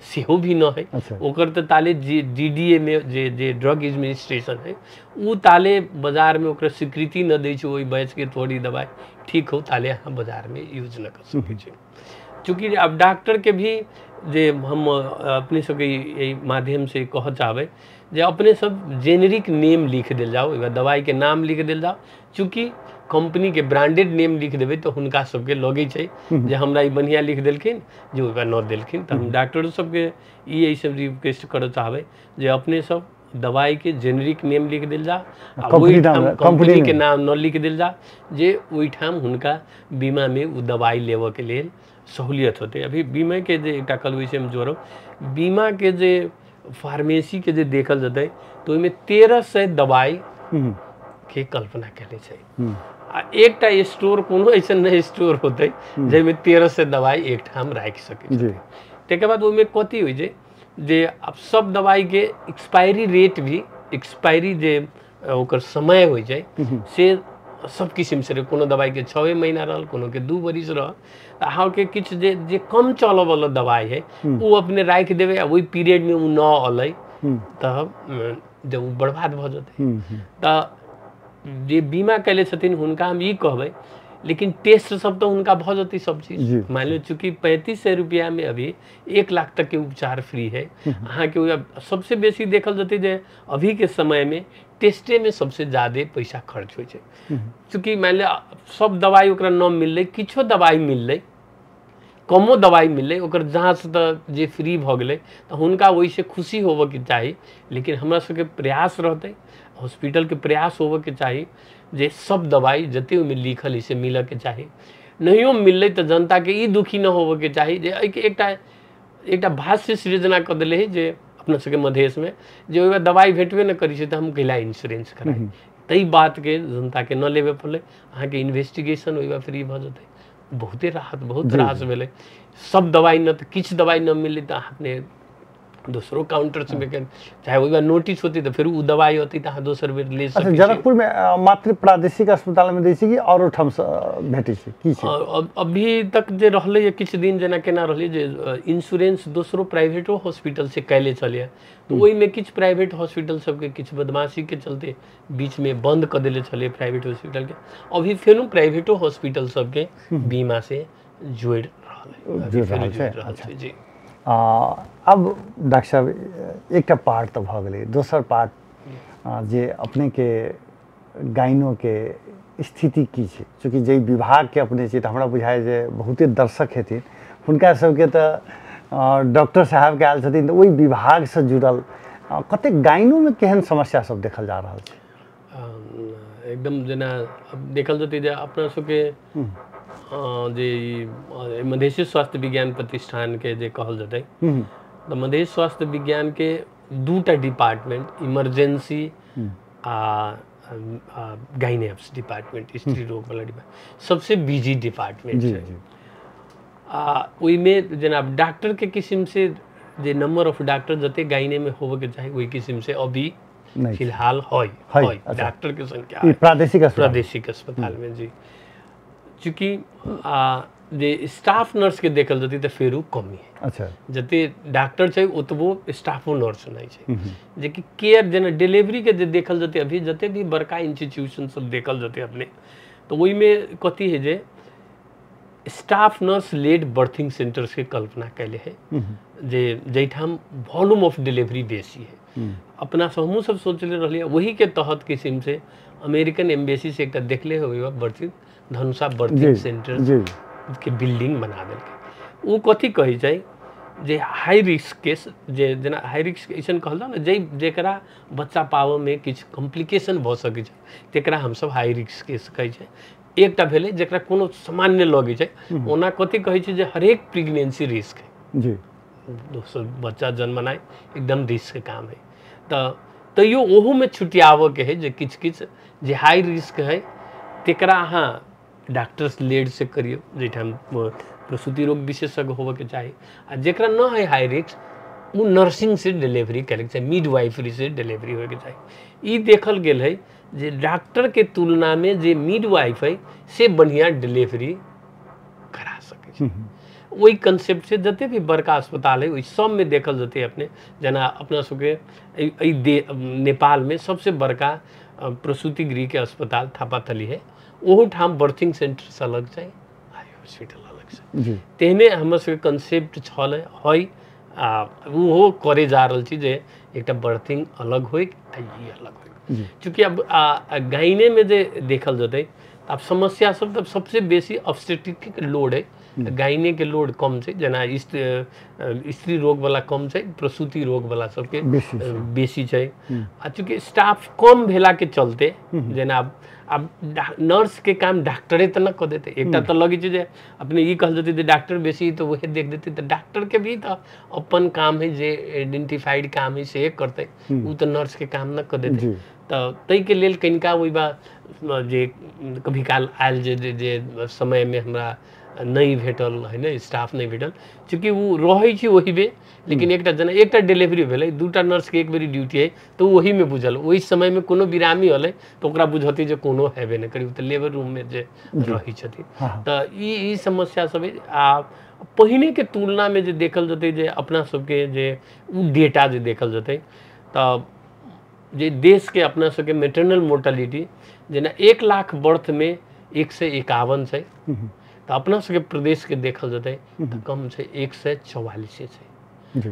सेहो भी न है। ओकर तऽ ताले जे DDA में जे जे ड्रग एडमिनिस्ट्रेशन है ओ ताले बाजारमे ओकरा स्वीकृति न दै छै ओहि बैचके थोड़ी दवाइ ठीक हो ताले अहाँ बाजारमे यूज न कऽ सकै छी। चूँकि आब डॉक्टरके भी जे हम अपने सबके एहि माध्यमसँ कहऽ चाहबै जे अपने सब जेनेरिक नेम लिख देल जाओ, ओहि दवाइके नाम लिख देल जाओ। चूँकि कंपनीके ब्रांडेड नेम लिख देबै तऽ हुनका सबके लगै छै जे हमरा ई बढ़िआँ लिख देलखिन, जे ओकरा न देलखिन। तऽ हम डॉक्टर सबके ई एहि सब रिक्वेस्ट करऽ चाहबै जे अपने सब दवाइके जेनेरिक नेम लिख देल जाओ, कंपनीके नाम न लिख देल जाओ, जे ओहिठाम हुनका बीमामे ओ दवाइ लेबऽके लेल सहूलियत होतै। अभी बीमाके जे एकटा कहलहुँ से हम जोड़ब, बीमाके जे फार्मेसीके जे देखल जेतै तऽ ओहिमे 1300 दवाइ के कल्पना कयले छै। आ एकटा स्टोर कोनो अइसन नहि स्टोर होतै जाहिमे 1300 दवाइ एकठाम राखि सकै छै। तकर बाद ओहिमे कथी होइ छै जे आब सब दवाइके एक्सपायरी रेट भी, एक्सपायरी जे ओकर समय होइ छै से सब किसिमसँ रहै। कोनो दवाइके 6 महीना रहल, कोनोके 2 बरिस रहल। तऽ अहाँके किछु जे जे कम चलऽवला दवाइ है ओ अपने राखि देबै आ ओहि पीरियडमे ओ न अलै तऽ जब ओ बर्बाद भऽ जेतै। तऽ जे बीमा कयले छथिन हुनका हम ई कहबै, लेकिन टेस्ट सब तऽ हुनका भऽ जेतै सब चीज। मान लियौ चूँकि 3500 रुपैआमे अभी 1 लाख तकके उपचार फ्री है अहाँके। सबसँ बेसी देखल जेतै जे अभीके समयमे टेस्टेमे सबसँ ज्यादे पैसा खर्च होइ छै। चूँकि मानि लिअ सब दवाइ ओकरा न मिललै, किछो दवाइ मिललै, कमो दवाइ मिललै, ओकर जाँच तऽ जे फ्री भऽ गेलै तऽ हुनका ओहिसँ खुशी होबऽके चाही। लेकिन हमरा सबके प्रयास रहतै, हॉस्पिटलके प्रयास होबऽके चाही जे सब दवाइ जते ओहिमे लिखल है से मिलऽके चाही। नहियो मिललै तऽ जनताके ई दुखी नहि होबऽके चाही जे एहिके एकटा एकटा भाष्य सृजना कऽ देले है जे अपना सबके मधेशमे जे ओहिमे दवाइ भेटबे नहि करै छै तऽ हम कैला इंश्योरेंस कराइ। ताहि बातके जनताके न लेबे पड़लै। अहाँके इन्वेस्टिगेशन ओहिमे फ्री भऽ जेतै, बहुते राहत, बहुत रास भेलै। सब दवाइ न तऽ किछु दवाइ न मिललै तऽ अहाँ अपने दोसरो काउंटर से चाहे ओहिमे नोटिस होतै तऽ फेर ओ दवाइ होतै तऽ अहाँ दोसर बेर ले सकै छी। जनकपुरमे मात्र प्रादेशिक अस्पतालमे दै छै कि आओरो ठामसँ भेटै छै की छै? अभी तक जे रहलै किछु दिन जेना केना रहलै जे इंश्योरेंस दोसरो प्राइवेटो हॉस्पिटल से कैले छलैए, तऽ ओहिमे किछु प्राइवेट हॉस्पिटल सबके किछु बदमाशीके चलते बीचमे बंद कऽ देले छलै प्राइवेट हॉस्पिटलके। अभी फेरो प्राइवेटो हॉस्पिटल सबके बीमा से जोड़ि रहल छै जी। अब डॉक्टर साहब एकटा पार्ट तऽ भऽ गेलै, दोसर पार्ट जे अपनेके गाइनोके स्थिति की छै? चूँकि जाहि विभागके अपने छी तऽ हमरा बुझाइ जे बहुते दर्शक हेथिन, हुनका सबके तऽ डॉक्टर साहबके आयल छथिन तऽ ओहि विभागसँ जुड़ल कतेक गाइनोमे केहन समस्या सब देखल जा रहल छै? एकदम जेना देखल जेतै जे अपना सबके जे मधेशी स्वास्थ्य विज्ञान प्रतिष्ठानके जे कहल जेतै तऽ मधेश स्वास्थ्य विज्ञानके 2टा डिपार्टमेंट, इमरजेंसी आ गाइनेप्स डिपार्टमेंट, स्त्री रोग वाला डिपार्टमेंट सबसे बिजी डिपार्टमेंट छै। आ ओहिमे जेना डॉक्टरके किसिमसँ जे नंबर ऑफ डॉक्टर जते गाइनेमे होबऽके चाही ओहि किसिमसँ अभी फिलहाल है डॉक्टरके संख्या प्रादेशिक अस्पतालमे जी। चूँकि जे स्टाफ नर्सके देखल जेतै तऽ फेरो कमी है। अच्छा, जते डॉक्टर छै ओतबो स्टाफो नर्स नहि छै। जेकि केयर जेना डिलीवरीके जे देखल जेतै अभी जते भी बड़का इंस्टीट्यूशन सब देखल जेतै अपने तऽ ओहिमे कथी है जे स्टाफ नर्स लेड बर्थिंग सेंटर्सके कल्पना कैले है जे जाहिठाम वॉल्यूम ऑफ डिलीवरी बेसी है। अपना सब हमहूँ सब सोचले रहलियै वहीके तहत किसिमसँ अमेरिकन एम्बेसी से एकटा देखले होबै बर्थिंग धनुषा बर्थिंग सेंटर के बिल्डिंग बना देलकै। ओ कथी कहै छै जे हाई रिस्क केस, जे जेना हाई रिस्क अइसन कहल जाउ ने जे जकरा बच्चा पाबऽमे किछु कॉम्प्लिकेशन भऽ सकै छै तकरा हमसब हाई रिस्क केस कहै छै। एकटा भेलै जकरा कोनो सामान्य लगै छै, ओना कथी कहै छै जे हरेक प्रेगनेंसी रिस्क है जी, दोसर बच्चा जन्मनाइ एकदम रिस्क के काम है। तऽ तैयो ओहूमे छुटियाबऽके है जे किछु किछु जे हाई रिस्क है तकरा अहाँ डॉक्टर्स लेड से करियौ जाहिठाम प्रसूति रोग विशेषज्ञ होबऽके चाही, आ जकरा न है हाई रिस्क ओ नर्सिंग से डिलीवरी करैके चाही, मिडवाइफरी से डिलीवरी होइके चाही। ई देखल गेल है जे डॉक्टरके तुलनामे जे मिडवाइफ है से बढ़िआँ डिलीवरी करा सकै छै। ओहि कंसेप्ट से जते भी बड़का अस्पताल है ओहि सबमे देखल जेतै अपने, जेना अपना सबके एहि नेपालमे सबसे बड़का प्रसूति गृहके अस्पताल थापाथली है, ओहूठाम बर्थिंग सेंटर से अलग छै, हाई हॉस्पिटल अलग से। तेहने हमर सबके कंसेप्ट छल है आ ओहो करे जा रहल छी जे एकटा बर्थिंग अलग होय आ ई अलग होय। चूँकि अब गाइने में जे देखल जेतै आब समस्या सब तऽ सबसे बेसी ऑब्स्टेट्रिक लोड है, गाइने के लोड कम छै, जेना स्त्री रोग वाला कम छै, प्रसूति रोग वाला सबके बेसी छै। आ चूँकि स्टाफ कम भेला के चलते जेना आब नर्स के काम डॉक्टरे तऽ न कऽ देतै, एकटा तऽ लगै छै जे अपने ई कहल जेतै जे डॉक्टर बेसी तऽ वएह देख देतै, तऽ डॉक्टर के भी तऽ अपन काम है जे आइडेंटिफाइड काम है से करतै, ओ तऽ नर्स के काम न कऽ देतै। तऽ ताहिके लेल कनिका ओहि बा जे कभी काल आयल जे जे समयमे हमरा नहि भेटल है ने, स्टाफ नहि भेटल, चूँकि ओ रहै छै ओहिमे, लेकिन एकटा जेना एकटा डिलीवरी भेलै, दूटा नर्सके एक बेरी ड्यूटी है तऽ ओहीमे बुझल, ओहि समयमे कोनो बिरामी होलै तऽ ओकरा बुझतै जे कोनो हेबे नहि करी, ओ तऽ लेबर रूममे जे रहै छथिन। तऽ ई समस्या सब है। आ पहिनेके तुलनामे जे देखल जेतै जे अपना सबके जे ओ डेटा जे देखल जेतै तऽ जे देशके अपना सबके मेटरनल मोर्टालिटी जेना 1 लाख बर्थमे 151 छै, तऽ अपना सबके प्रदेशके देखल जेतै तऽ कम छै, 144 छै,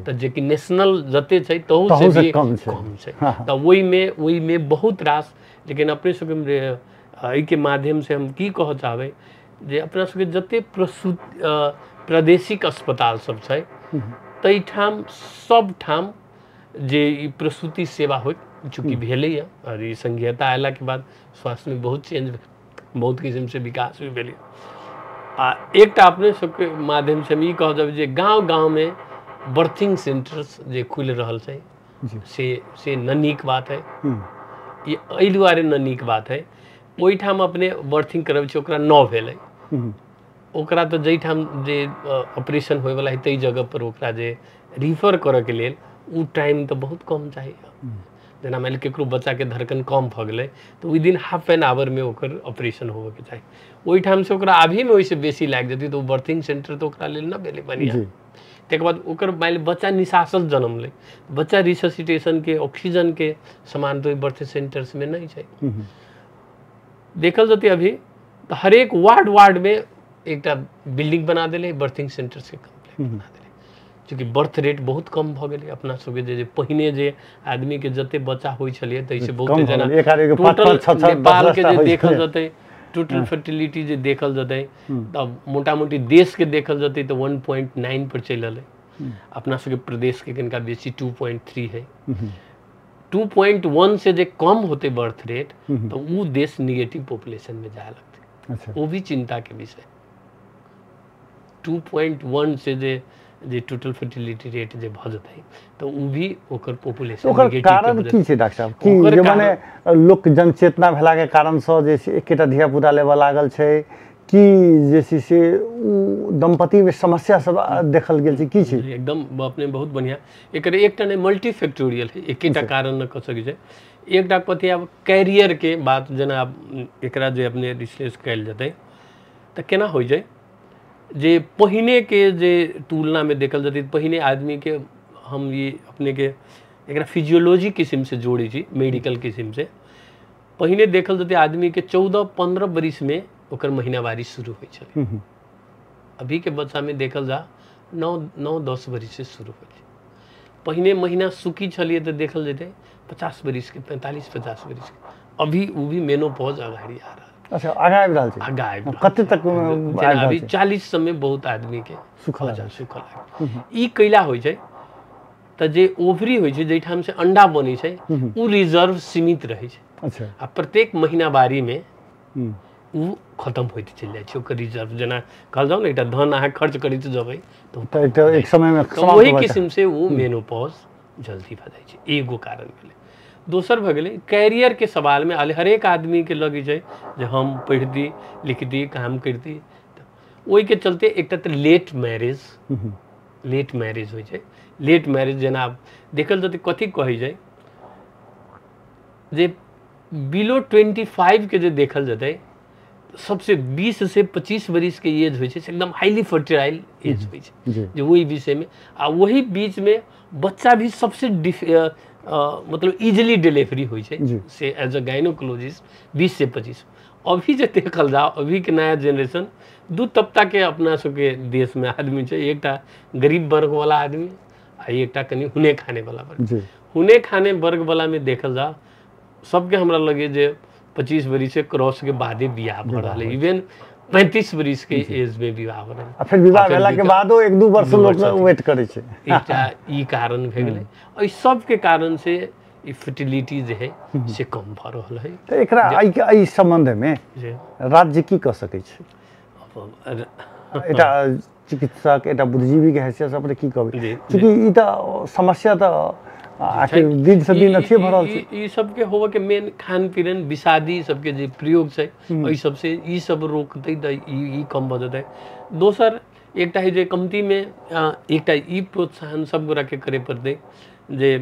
तऽ जेकि नेशनल जते छै तहू से भी कम छै। तऽ ओहिमे बहुत रास, लेकिन अपने सबके एहिके माध्यमसँ हम की कहऽ चाहबै जे अपना सबके जते प्रादेशिक अस्पताल सब छै ताहिठाम सब ठाम जे ई प्रसूति सेवा होइ, चूँकि भेलैए और ई संघीयता अयलाके बाद स्वास्थ्यमे बहुत चेंज, बहुत किसिमसँ विकास भी भेलै। आ एकटा अपने सबके माध्यमसँ हम ई कहऽ चाहबै जे गाँव गाँवमे बर्थिंग सेंटर्स जे खुलि रहल छै से न नीक बात है, ई एहि दुआरे न नीक बात है, ओहिठाम अपने बर्थिंग करबै छै ओकरा न भेलै, ओकरा तऽ जाहिठाम जे ऑपरेशन होइवला है ताहि जगह पर ओकरा जे रिफर करऽके लेल ओ टाइम तऽ बहुत कम चाही। जेना मानि लिअ ककरो बच्चाके धड़कन कम भऽ गेलै तऽ विदिन हाफ एन आवरमे ओकर ऑपरेशन होबऽके चाही, ओहिठामसँ ओकरा अभीमे ओहिसँ बेसी लागि जेतै तऽ ओ बर्थिंग सेंटर तऽ ओकरा लेल नहि भेलै बढ़िआँ। तकर बाद ओकर मानि लिअ बच्चा निशासल जनमलै, बच्चा रिससिटेशनके ऑक्सीजनके सामान तऽ ओहि बर्थ सेंटर्समे नहि छै। देखल जेतै अभी तऽ हरेक वार्ड वार्डमे एकटा बिल्डिंग बना देलै, बर्थिंग सेंटर्सके कम्प्लेक्स बना देलै, चूँकि बर्थ रेट बहुत कम भऽ गेलै अपना सबके। जे पहिने जे आदमीके जते बच्चा होइ छलै ताहिसँ बहुत जेना टोटल नेपालके जे देखल जेतै टोटल फर्टिलिटी जे देखल जेतै तऽ मोटा मोटी देशके देखल जेतै तऽ 1.9 पर चलि एलै, अपना सबके प्रदेशके कनिका बेसी 2.3 है। 2.1 से जे कम होतै बर्थ रेट तऽ ओ देश निगेटिव पॉपुलेशनमे जाय लगतै, ओ भी चिंताके विषय। 2.1 से जे जे टोटल फर्टिलिटी रेट जे भऽ जेतै तऽ ओ भी ओकर पॉपुलेशन ओकर कारण की छै डॉक्टर साहब? की जे माने लोक जनचेतना भेला के कारण से जे एकेटा धिया पुता लेबऽ लागल छै कि जे छै से ओ दंपति में समस्या सब देखल गेल छै, की छै? एकदम अपने बहुत बढ़िया, एकर एकटा नहि मल्टी फैक्टोरियल है, एकेटा कारण न कह सकै छै। एकटा कथी आब कैरियर के बात जेना एकरा जे अपने रिसर्च कयल जेतै तऽ केना होइ छै जे पहिने के जे तुलना में देखल जेतै पहिने आदमी के हम ये अपने के एकरा फिजियोलॉजी किस्म से जोड़ै छी, मेडिकल किस्म से। पहिने देखल जेतै आदमी के 14-15 बरिस में ओकर महीनावारी शुरू होइ छलै, अभी के बच्चा में देखल जा 9-10 बरिस से शुरू होइ छै। पहिने महीना सुखी छलियै तऽ देखल जेतै 50 बरिस के, 45-50 बरिस के, अभी ओ भी मेनोपॉज अगाडि आ रहल। अच्छा, आगाँ आबि रहल छै, आगाँ आबि कते तक? अभी 40 समय बहुत आदमी के सुखल ई कैला होइ छै तऽ जे ओवरी होइ छै जाहिठाम से अंडा बनै छै ओ रिजर्व सीमित रहै छै। अच्छा, आ प्रत्येक महीनावारी में ओ खत्म होइत चलि जाइ छै ओकर रिजर्व। जेना कहल जाउ ने एकटा धन अहाँ खर्च करैत जेबै तऽ एक समय में ओहि किस्म से ओ मेनोपॉज जल्दी भऽ जाइ छै, एगो कारण भेलै। दोसर भऽ गेलै कैरियर के सवाल में हरेक आदमी के लगै छै जे हम पढ़ती लिखती काम करती, ओहिके चलते एकटा तऽ लेट मैरिज होइ छै। लेट मैरिज जेना आब देखल जेतै कथी कहै छै जे बिलो 25 के जे देखल जेतै सबसे 20 से 25 बरिस के एज होइ छै से एकदम हाईली फर्टाइल एज होइ छै जे ओहि विषयमे। आ ओहि बीचमे बच्चा भी सबसे मतलब इजिली डिलीवरी होइ छै से एज अ गाइनोकोलॉजिस्ट 20 से 25। अभी जे देखल जाओ अभी के नया जेनरेशन दू तबका के अपना सबके देश में आदमी छै, एकटा गरीब वर्ग वाला आदमी आ एकटा कनि हुने खाने वाला वर्ग। हुने खाने वर्ग वाला में देखल जाओ सबके हमरा लगे जे 25 बरिस से क्रॉस के बादे बियाह भऽ रहल है, इवन 35 बरिस के एज में विवाह हो रहल। आ फिर विवाह भेला के बादो 1-2 वर्ष लोक वेट करै छै। एकटा ई कारण भए गेलै। एहि सबके कारण से ई फर्टिलिटी जे है से कम भऽ रहल है। तऽ एकरा एहि सम्बन्ध में राज्य की कऽ सकै छै? एकटा चिकित्सक एकटा बुद्धिजीवी के हैसियत से अपने की कहबै? चूँकि ई तऽ समस्या तऽ आखिर दिन से दिन अथिए भऽ रहल छै। ई सबके होबऽ के मेन खान पीन विषादी सबके जे प्रयोग छै एहि सबसे ई सब रोकतै तऽ ई कम भऽ जेतै। दोसर एकटा है जे कमती में एकटा ई प्रोत्साहन सब गोरा के करे पड़तै जे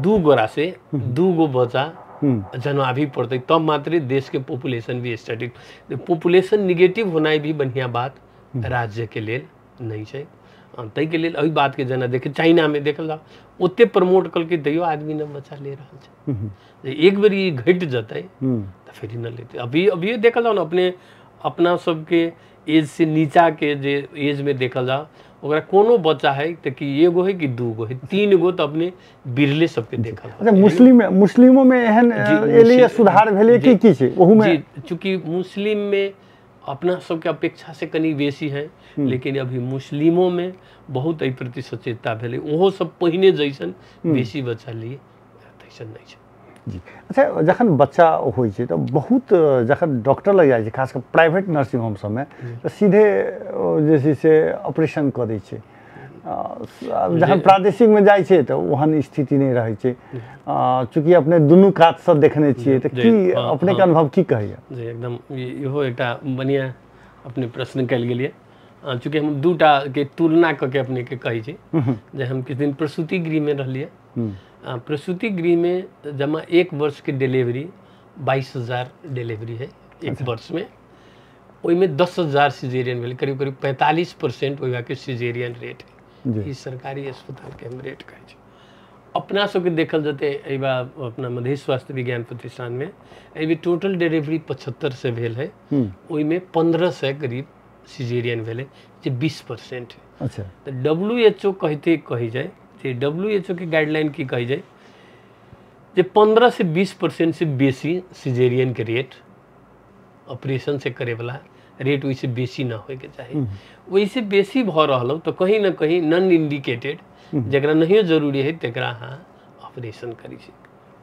2 गोरा से 2 गो बच्चा जन्माबी पड़तै तब मात्र देश के पॉपुलेशन भी स्टैटिक। पॉपुलेशन निगेटिव होनाइ भी बढ़िया बात राज्य के लेल नहीं छै। ताहिके लेल एहि बातके जेना देखे चाइना में देखल जाओ ओते प्रमोट कलकै तैयो आदमी न बच्चा ले रहल छै। जे एक बेर ई घटि जेतै तऽ फेर न लेतै। अभी अभिये देखल जाओ ने अपने अपना सबके एज से नीचा के जे एज में देखल जाओ ओकरा कोनो बच्चा है तऽ कि एगो है कि 2 गो है 3 गो तऽ अपने बिरले सबके देखल। अच्छा, मुस्लिमों में एहन एलैया सुधार भेलै कि की छै ओहू में? चूँकि मुस्लिम में अपना सबके अपेक्षा से कनि बेसी है, लेकिन अभी मुस्लिमों में बहुत एहि प्रति सचेतता भेलै, ओहो सब पहिने जैसन बेसी बच्चा लिए तैसन नहीं छै। जी अच्छा, जखन बच्चा होइ छै तऽ बहुत जखन डॉक्टर लग जाइ छै खास कऽ प्राइवेट नर्सिंग होम सबमे तऽ सीधे जे छै से ऑपरेशन कऽ दै छै। जखन प्रादेशिकमे जाइ छै तऽ ओहन स्थिति नहि रहै छै। चूँकि अपने दुनू कातसँ देखने छियै तऽ की अपनेके अनुभव की कहैया? जी एकदम इहो एकटा बढ़िआँ अपने प्रश्न कयल गेलियै। चूँकि हम दूटा के तुलना कऽ के अपनेके कहै छी जे हम किछु दिन प्रसूति गृहमे रहलियै। प्रसूति गृहमे जमा 1 वर्ष के डिलीवरी 22,000 डिलीवरी है 1 वर्ष में, ओहिमे 10,000 सिजेरियन भेलै, करीब करीब 45% ओहिके सिजेरियन रेट है। ई सरकारी अस्पतालके हम रेट कहै छी। अपना सबके देखल जेतै एहि बार अपना मधेश स्वास्थ्य विज्ञान प्रतिष्ठानमे एहि टोटल डिलीवरी 75 भेल है, ओहिमे 1500 करीब सिजेरियन भेलै जे 20% है। अच्छा, तऽ WHO कहते कहै जाइ जे WHO के गाइडलाइन की कहै जाइ जे 15 से 20% से बेसी सिजेरियन के रेट ऑपरेशन से करेवला रेट ओहिसँ बेसी न होइके चाही। ओहिसँ बेसी भऽ रहल हो तऽ कहीं न कहीं नॉन इंडिकेटेड जकरा नहियो जरूरी है तकरा अहाँ ऑपरेशन करै छी।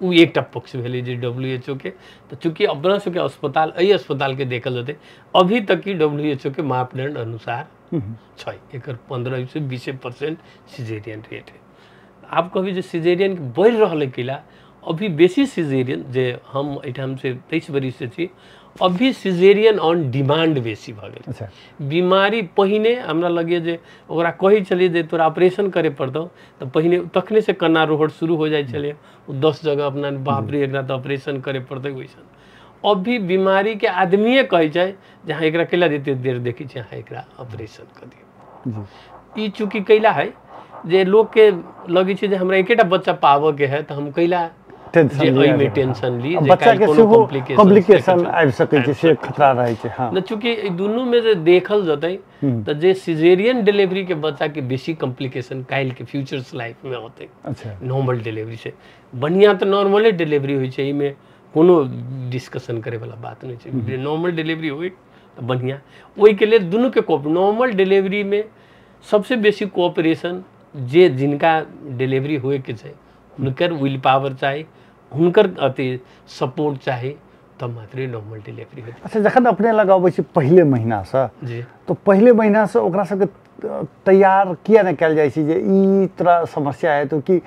ओ एकटा पक्ष भेलै जे WHO के। तऽ चूँकि अपना सबके अस्पताल एहि अस्पतालके देखल जेतै अभी तक कि WHO के मापदंड अनुसार छै, एकर 15 से 20% सिजेरियन रेट है। आब कहबी जे सिजेरियन बढ़ि रहल है कैला अभी बेसी सिजेरियन जे हम एहिठाम से 23 बरिस से छी अभी सिजेरियन ऑन डिमांड बेसी भऽ गेल। अच्छा, बीमारी पहिने हमरा लगैए जे ओकरा कहै छलियै जे तोरा ऑपरेशन करे पड़तौ तऽ पहिने तखने से कन्ना रोहट शुरू हो जाइ छलै, ओ 10 जगह अपना बाप रे एकरा तऽ ऑपरेशन करे पड़तै वैसन। अभी बीमारी के आदमिए कहै छै जे अहाँ एकरा कैला एते देर देखै छी, अहाँ एकरा ऑपरेशन कऽ दियौ। ई चूँकि कैला है जे लोकके लगै छै जे हमरा एकेटा बच्चा पाबऽके है तऽ हम कैला टेंशन टेंशन ली बच्चा के सेहो कॉम्प्लिकेशन आबि सकै छै से खतरा रहै छै। हां, न चूँकि ई दुनू में जे देखल जतै तऽ जे सिजेरियन डिलीवरी के बच्चा के बेसी कॉम्प्लिकेशन काल्हि के फ्यूचर्स लाइफ में होतै। अच्छा, नॉर्मल डिलीवरी से बढ़िया तऽ नॉर्मले डिलीवरी होइ छै, एहिमे कोनो डिस्कशन करे वाला बात नहि छै। नॉर्मल डिलीवरी होइ तऽ बढ़िया, ओहिके लेल दुनू के नॉर्मल डिलीवरी में सबसे बेसी कोऑपरेशन जे जिनका डिलीवरी होइके छै हुनकर will power चाही, हुनकर अथी सपोर्ट चाही, तब मात्रे नॉर्मल डिलीवरी होतै। अच्छा, जखन अपने लग अबै छै पहिले महीनासँ जी तऽ पहिले महीनासँ ओकरा सबके तैयार किया नहि कयल जाइ छै जे ई तोरा समस्या है तऽ की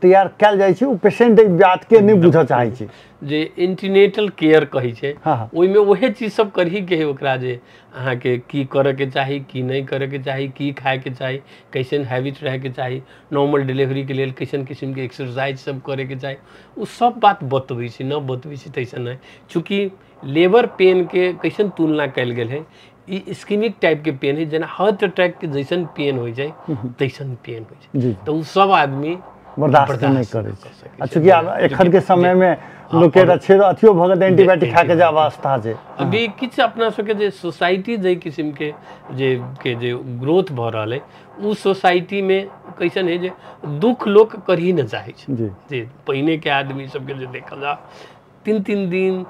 तैयार कयल जाइ छै? ओ पेशेंट एहि बातके नहि बुझऽ चाहै छै। जे एंटीनेटल केयर कहै छै ओहिमे वएह चीज सब करहीके है ओकरा, जे अहाँके की करऽके चाही की नहि करऽके चाही, की खायके चाही, कैसन हैबिट रहैके चाही, नॉर्मल डिलीवरीके लेल कैसन किसिमके एक्सरसाइज सब करैके चाही, ओ सब बात बतबै छै। न बतबै छै तैसन नहि। चूँकि लेबर पेनके कैसन तुलना कयल गेल है, ई इस्कीमिक टाइप के पेन है, जेना हार्ट अटैक के जैसन पेन हो जाए तैसन पेन हो जाए, तो सब आदमी बर्दाश्त नहीं करे। चूँकि आब एखन के समय में लोक के छेद अथियो भ गेल एंटीबायोटिक खा के जे अवस्था छै। अभी किछु अपना सबके जे सोसाइटी जे किस्म के जे ग्रोथ भ रहल है उ सोसाइटी में कैसन है जे दुख लोक करही न चाहे छै। जे पहिने के आदमी सबके जे देखल जा 3-3 दिन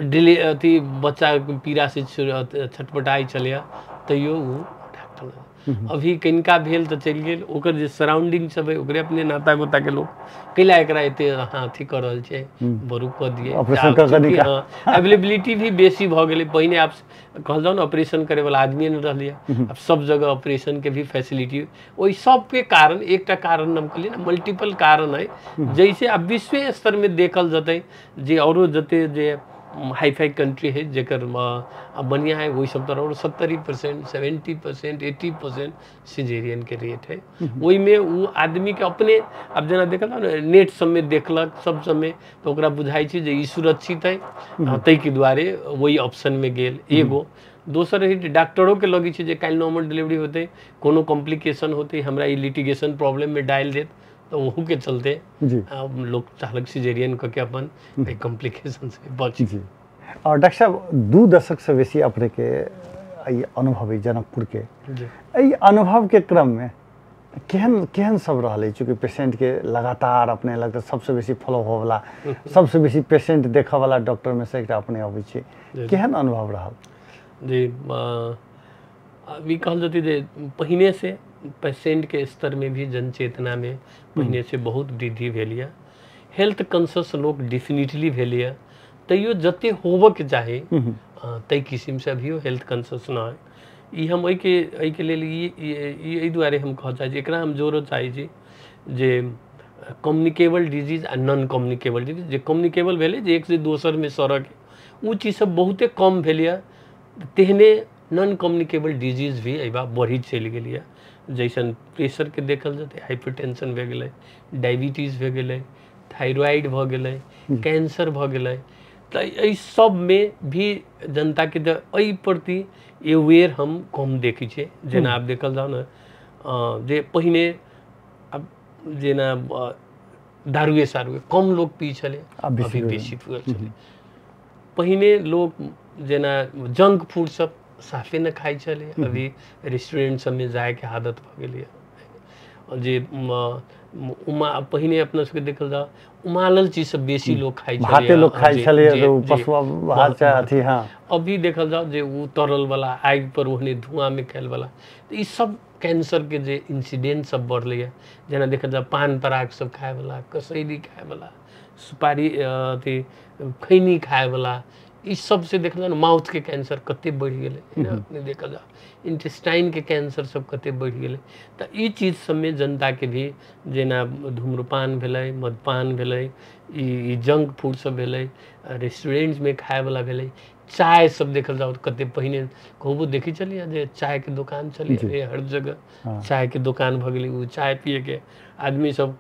डिले अथी बच्चा पीड़ा से छटपटाइ छलैया तैयो उ डॉक्टर अभी किनका भेल तऽ चलि गेल, ओकर जे सराउंडिंग सब है ओकरे अपने नाता गोता के लोग कैला एकरा एते अहाँ अथी कऽ रहल छै बरू कऽ दिए। अवेलेबिलिटी भी बेसी भऽ गेलै। पहिने आप कहल जाउ ने ऑपरेशन करे वाला आदमी नहि रहलै, आब सब जगह ऑपरेशन के भी फैसिलिटी। ओहि सबके कारण एकटा कारण हम कहलियै ने मल्टीपल कारण है, जैसे आब विश्व स्तर में देखल जतै जे औरो जते जे हाईफाई कंट्री है जेकर बढ़िया है वही सब तरह और 70%, 70%, 80% सिजेरियन के रेट है। ओहिमे वो आदमी के अपने अब जेना देखल ने नेट सबमे देखलक सब सबमे तो ओकरा बुझाइ छै जे ई सुरक्षित है, ताहिके दुआरे वही ऑप्शन में गेल। एगो दोसर है डॉक्टरों के लगे छै जे काल्हि नॉर्मल डिलीवरी होतै कोनो कॉम्प्लिकेशन होतै हमरा ई लिटिगेशन प्रॉब्लम में डालि देत, तो ओहू के चलते लोग चाहलक सिजेरियन कऽ के अपन कॉम्प्लिकेशन से बची। जी। और डॉक्टर साहब 2 दशक से बेसी अपने के अनुभव है जनकपुर के, एहि अनुभव के क्रम में केहन केहन सब रहलै? चूँकि पेशेंट के लगातार अपने लग सबसे बेसी फॉलो होवला सबसे बेसी पेशेंट देखऽ वाला डॉक्टर में से एकटा अपने अबै छी, केहन अनुभव रहल? जी अभी कहल जतै जे पहिने से पेशेंट के स्तर में भी जनचेतना में पहिने से बहुत वृद्धि भेल यऽ, हेल्थ कॉन्शियस लोग डेफिनेटली भेल यऽ, तैयो जते होबऽ के चाही ताहि किस्म से अभियो हेल्थ कॉन्शियस न है। ई हम एहिके लेल एहि दुआरे हम कहऽ चाहै छी, एकरा हम जोड़ऽ चाहै छी जे कम्युनिकेबल डिजीज आ नॉन कम्युनिकेबल डिजीज, जे कम्युनिकेबल भेलै जे एक से दोसर में सड़क ओ चीज सब बहुते कम भेल यऽ, तेहने नॉन कम्युनिकेबल डिजीज भी एहि बार बढ़ी चलि गेल यऽ। जैसन प्रेशर के देखल जेतै हाइपरटेंशन भए गेलै, डायबिटीज भए गेलै, थायराइड भऽ गेलै, कैंसर भऽ गेलै, तऽ एहि सबमे भी जनताके एहि प्रति अवेयर हम कम देखै छियै। जेना आब देखल जाउ ने जे पहिने आब जेना दारुए सारुए कम लोग पी छलै, अभी बेसी पीअल छलै। पहिने लोग जेना जंक फूड सब साफे न खाइ छलै, अभी रेस्टोरेंट सबमे जायके आदत भऽ गेलै। जे पहिने अपना सबके देखल जाउ उमालल चीज सब बेसी लोग खाइ छलै, भाते लोग खाइ छलै, पशुआ भात अथी। हाँ अभी देखल जाउ जे ओ तरल वाला आगि पर ओहने धुआं में खायल वाला, तऽ ई सब कैंसर के जे इंसिडेंट सब बढ़लैए। जेना देखल जाउ पान पराग सब खाय वाला, कसैली खाय वाला, सुपारी अथी खैनी खाय वाला, ई सबसे देखल जाउ माउथ के कैंसर कते बढ़ि गेलै, अपने देखल जाउ इंटेस्टाइन के कैंसर सब कते बढ़ि गेलै। तऽ ई चीज सबमे जनताके भी जेना धूम्रपान भेलै, मद्यपान भेलै, ई जंक फूड सब भेलै, रेस्टोरेंटमे खायवला भेलै, चाय सब देखल जाउ कते पहिने कहबो देखै छलियै जे चायके दोकान छलै हर जगह, चायके दोकान भऽ गेलै। ओ चाय पियैके आदमी सब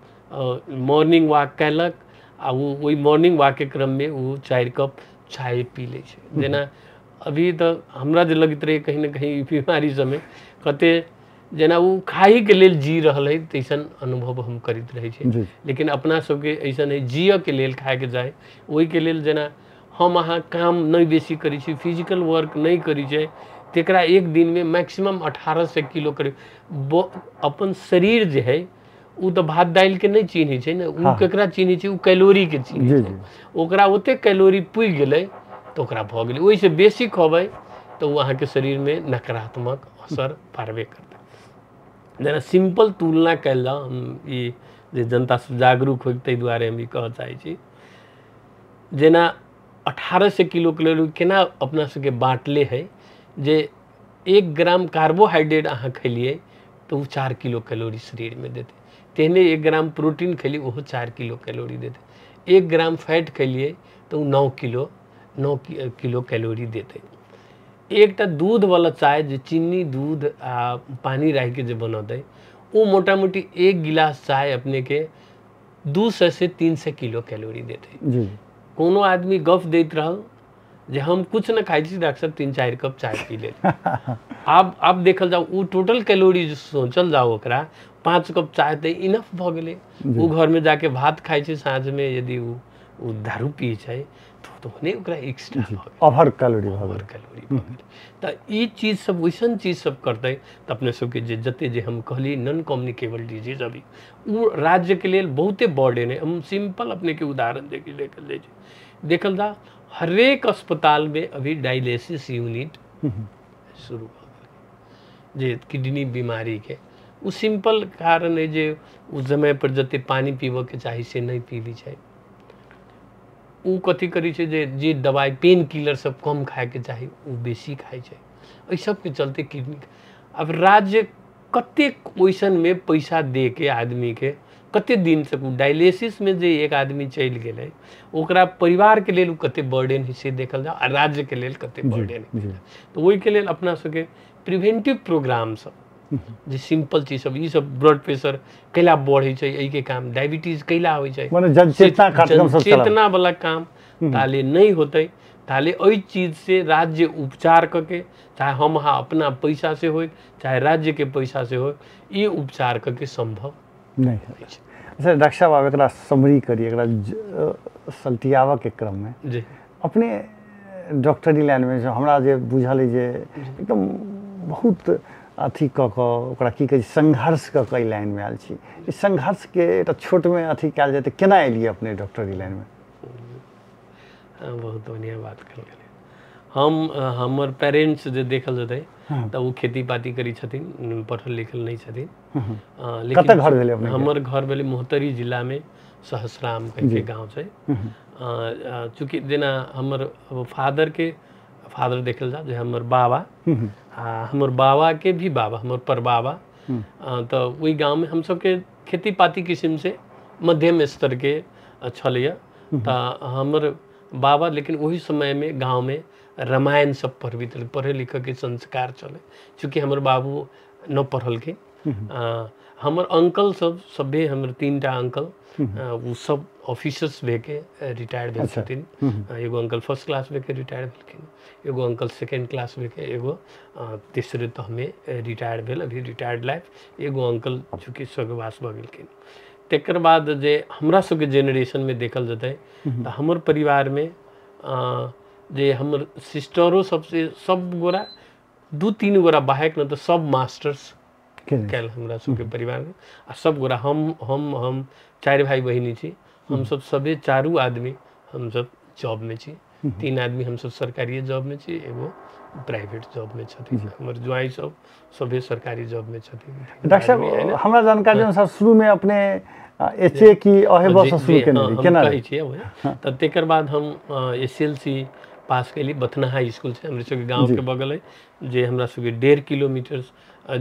मॉर्निंग वॉक कयलक आ ओ ओहि मॉर्निंग वॉकके क्रममे ओ 4 कप चाय पी लै छै। जेना अभी तऽ हमरा जे लगैत रहै कहीं ने कहीं बीमारी सबमे कते जेना ओ खाइके लेल जी रहल है तैसन अनुभव हम करैत रहै छी, लेकिन अपना सबके ऐसन है जियऽके लेल खाइके चाही। ओहिके लेल जेना हम अहाँ काम नहि बेसी करै छी, फिजिकल वर्क नहि करै छै, तकरा एक दिनमे मैक्सिमम 1800 किलो करीब अपन शरीर जे है ओ तऽ भात दालिके नहि चिन्है छै ने, ओ केकरा चिन्है छै, ओ कैलोरीके चिन्है छै। ओकरा ओतेक कैलोरी पुगि गेलै तऽ ओकरा भऽ गेलै, ओहिसँ बेसी खबै तऽ ओ अहाँके शरीरमे नकारात्मक असर पारबे करतै। जेना सिम्पल तुलना कयल जाउ, हम ई जे जनता सब जागरूक होय ताहि दुआरे हम ई कहऽ चाहै छी, जेना 1800 किलो कैलोरी केना अपना सबके बाँटले है जे 1 ग्राम कार्बोहाइड्रेट अहाँ खेलियै तऽ ओ 4 किलो कैलोरी शरीरमे देतै, तेहने 1 ग्राम प्रोटीन खेलियै ओहो 4 किलो कैलोरी देतै, 1 ग्राम फैट खेलियै तऽ ओ 9 किलो कैलोरी देतै। एकटा दूधवला चाय जे चीनी दूध आ पानी राखिके जे बनतै ओ मोटा मोटी 1 गिलास चाय अपनेके 200 से 300 किलो कैलोरी देतै। कोनो आदमी गप दैत रहल जे हम कुछ न खाइ छी डॉक्टर साहब 3-4 कप चाय पी ले। आब देखल जाउ ओ टोटल कैलोरी सोचल जाउ ओकरा 5 कप चाय तऽ इनफ भऽ गेलै। ओ घरमे जाके भात खाइ छै साँझमे, यदि ओ ओ दारू पियै छै तऽ ओहने ओकरा एक्स्ट्रा भऽ गेल, ओवर कैलोरी भऽ गेल, कैलोरी भऽ गेल। तऽ ई चीज सब वैसन चीज सब करतै तऽ अपने सबके जे जते जे हम कहलियै नॉन कम्युनिकेबल डिजीज अभी ओ राज्यके लेल बहुते बर्डन है। हम सिंपल अपने के उदाहरण देके देखल जाइ छै, देखल जा हरेक अस्पतालमे अभी डायलिसिस यूनिट शुरू भऽ गेल जे किडनी बीमारीके। ओ सिंपल कारण है जे ओ समय पर जते पानि पीबऽके चाही से नहि पीबै छै। ओ कथी करै छै जे जे दवाइ पेन किलर सब कम खायके चाही ओ बेसी खाइ छै। एहि सबके चलते किडनी। अब राज्य कतेक ओइसनमे पैसा दे के आदमीके कते दिन तक डायलिसिसमे जे एक आदमी चलि गेलै ओकरा परिवारके लेल ओ कते बर्डन है से देखल जाओ, आ राज्यके लेल कते बर्डन है। तऽ ओहिके लेल अपना सबके प्रिवेंटिव प्रोग्राम सब जे सिंपल चीज सब, ई सब ब्लड प्रेशर कैला बढ़ै छै एहिके काम, डायबिटीज कैला होइ छै, माने जनचेतना कार्यक्रम सब चेतना वाला काम ताले नहीं होतै, ताले एहि चीज से राज्य उपचार करके, चाहे हम अहाँ अपना पैसा से होय चाहे राज्य के पैसा से होय, ई उपचार करके संभव नहीं है। अच्छा डॉक्टर साहब, आब एकरा समरी करी, एकरा सल्टियाबऽ के क्रम में जी अपने डॉक्टरी लाइन में हमरा जे बुझल है जे एकदम बहुत अथी कऽ कऽ ओकरा की कहै छै संघर्ष कऽ कऽ एहि लाइनमे आयल छी। ई संघर्षके एकटा छोटमे अथी कयल जाय तऽ केना एलियै अपने डॉक्टरी लाइनमे? बहुत बढ़िआँ बात कहल गेलै। हम हमर पेरेंट्स जे देखल जेतै तऽ ओ खेती पाती करै छथिन, पढ़ल लिखल नहि छथिन। लेकिन कतऽ घर भेलै अपने? हमर घर भेलै मोहतरी जिलामे सहस्राम कहिके गाँव छै। चूँकि जेना हमर फादरके फादर देखल जाए जे हमर बाबा आ हमर बाबाके भी बाबा, हमर परबाबा, तऽ ओहि गाँवमे हमसभके खेती पाती किसिमसँ मध्यम स्तरके छलैए। तऽ हमर बाबा लेकिन ओहि समयमे गाँवमे रामायण सब पढ़बैत रहै, पढ़े लिखऽके संस्कार छलै। चूँकि हमर बाबू न पढ़लखिन, हमर अंकल सब सभे, हमर 3टा अंकल ओ सब ऑफिसर्स भएके रिटायर भेल छथिन। एगो अंकल फर्स्ट क्लास भएके रिटायर भेलखिन, एगो अंकल सेकेंड क्लास भएके, एगो तेसरे तहमे रिटायर भेल, अभी रिटायर्ड लाइफ। एगो अंकल चूँकि स्वर्गवास भऽ गेलखिन। तकर बाद जे हमरा सबके जेनरेशनमे देखल जेतै तऽ हमर परिवारमे जे हमर सिस्टरो सबसे सब गोरा 2-3 गोरा बाहेक न तऽ सब मास्टर्स कयल हमरा सबके परिवारमे। आ सब गोरा हम हम हम 4 भाई बहिनी छी, हमसब सबे 4 आदमी हमसब जॉबमे छी। 3 आदमी हमसब सरकारी जॉबमे छी, एगो प्राइवेट जॉबमे छथिन। हमर ज्वाइँ सब सभे सरकारी जॉबमे छथिन। डॉक्टर साहब, हमरा जानकारी अनुसार शुरूमे अपने एच ए की अहे बस शुरू केने केना कहै छियै? तऽ तकर बाद हम SLC पास केली बथनाहा स्कूल से, हमरा सबके गाँवके बगल है, जे हमरा सबके 1.5 किलोमीटर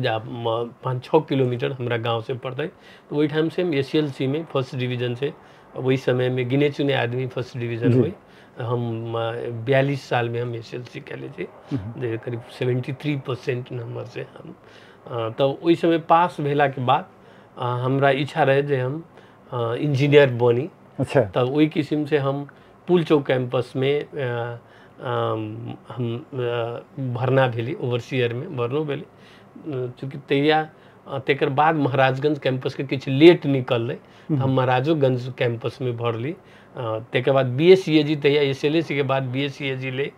या 5-6 किलोमीटर हमरा गाँव से पड़तै। तऽ ओहिठाम से हम SLC में फर्स्ट डिवीजन से, ओहि समयमे गिने चुने आदमी फर्स्ट डिवीजन होइ। हम 42 सालमे हम SLC कैले छी, जे करीब 73% नंबर से हम। तऽ ओहि समय पास भेलाके बाद हमरा इच्छा रहे जे हम इंजीनियर बनी। अच्छा। तऽ ओहि किसिम से हम पुल चौक कैंपसमे हम भरना भेली, ओवरसियरमे भरनो भेली। चूँकि तहिया तकर बाद महाराजगंज कैंपसके किछु लेट निकललै, हम महाराजोगंज कैंपसमे भरली। तकर बाद BSc तहिया SLC के बाद BSc ले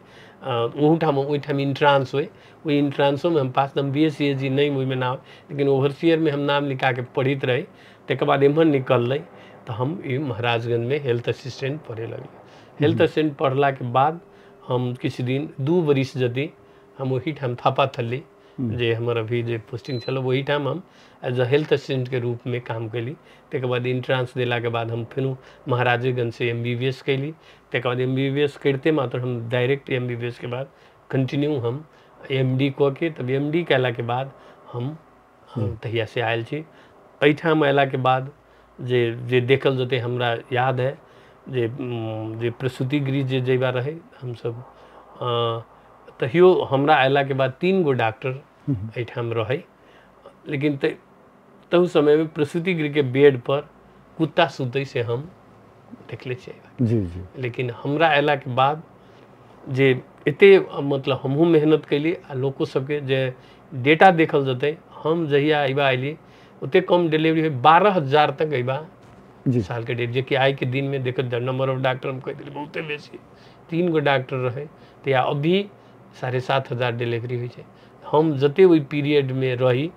ओहूठाम ओहिठाम इंट्रांस होइ, ओहि इंट्रांसोमे हम पास। हम BSc नहि ओहिमे नाम, लेकिन ओवरसियरमे हम नाम लिखाके पढ़ैत रही। तकर बाद एम्हर निकललै तऽ हम ई महाराजगंजमे हेल्थ असिस्टेंट पढ़े लगली। हेल्थ असिस्टेंट पढ़लाके बाद हम किछु दिन 2 बरिस जदि हम ओहिठाम थापाथली जे हमर अभी जे पोस्टिंग छल ओहिठाम हम एज अ हेल्थ असिस्टेंटके रूपमे काम कयली। तकर बाद इंट्रांस देलाके बाद हम फेनो महाराजेगंज से MBBS कयली। तकर बाद MBBS करिते मात्र हम डायरेक्ट MBBS के बाद कंटिन्यू हम MD कऽ के, तब MD कयलाके बाद हम तहियासँ आयल छी। एहिठाम अयलाके बाद जे जे देखल जेतै हमरा याद है जे जे प्रसूति गृह जे जयबा रहै हमसब, तहियो हमरा अयलाके बाद 3 गो डॉक्टर एहिठाम रहै। लेकिन तहु समयमे प्रसूति गृहके बेड पर कुत्ता सुतै से हम देखले छियै। जी जी। लेकिन हमरा अयलाके बाद जे एते मतलब हमहूँ मेहनत कयली आ लोको सबके जे डेटा देखल जेतै, हम जहिया अयबा अयली ओते कम डिलीवरी होइ, 12,000 तक अयबा साल के डेट, जे कि आइ के दिन में देखल जाए नंबर ऑफ डॉक्टर हम कहि देली बहुते बेसी, 3 गो डॉक्टर रहे तो या अभी 7,500 डिलीवरी होइ छै। हम जते ओहि पीरियड में रही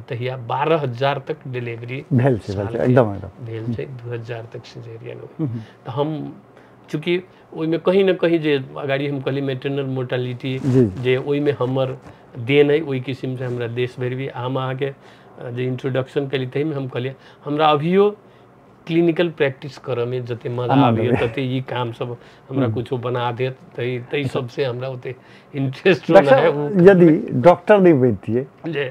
तहिया 12,000 तक डिलीवरी भेल छै, एकदम भेल छै, 2,000 तक सिजेरियन होइ। तऽ हम चूँकि ओहिमे कहीं न कहीं जे अगाडि हम कहली मैटरनल मोर्टालिटी जे ओहिमे हमर देन है, ओहि किसिमसँ हमरा देश भरि भी। हम अहाँके जे इंट्रोडक्शन कयली ताहिमे हम कहलियै हमरा अभियो क्लिनिकल प्रैक्टिस करऽमे जते मजा आबैए तते ई काम सब हमरा कुछो बना देत, तै सबसे हमरा ओते इंटरेस्ट है। यदि डॉक्टर नहीं बनतियै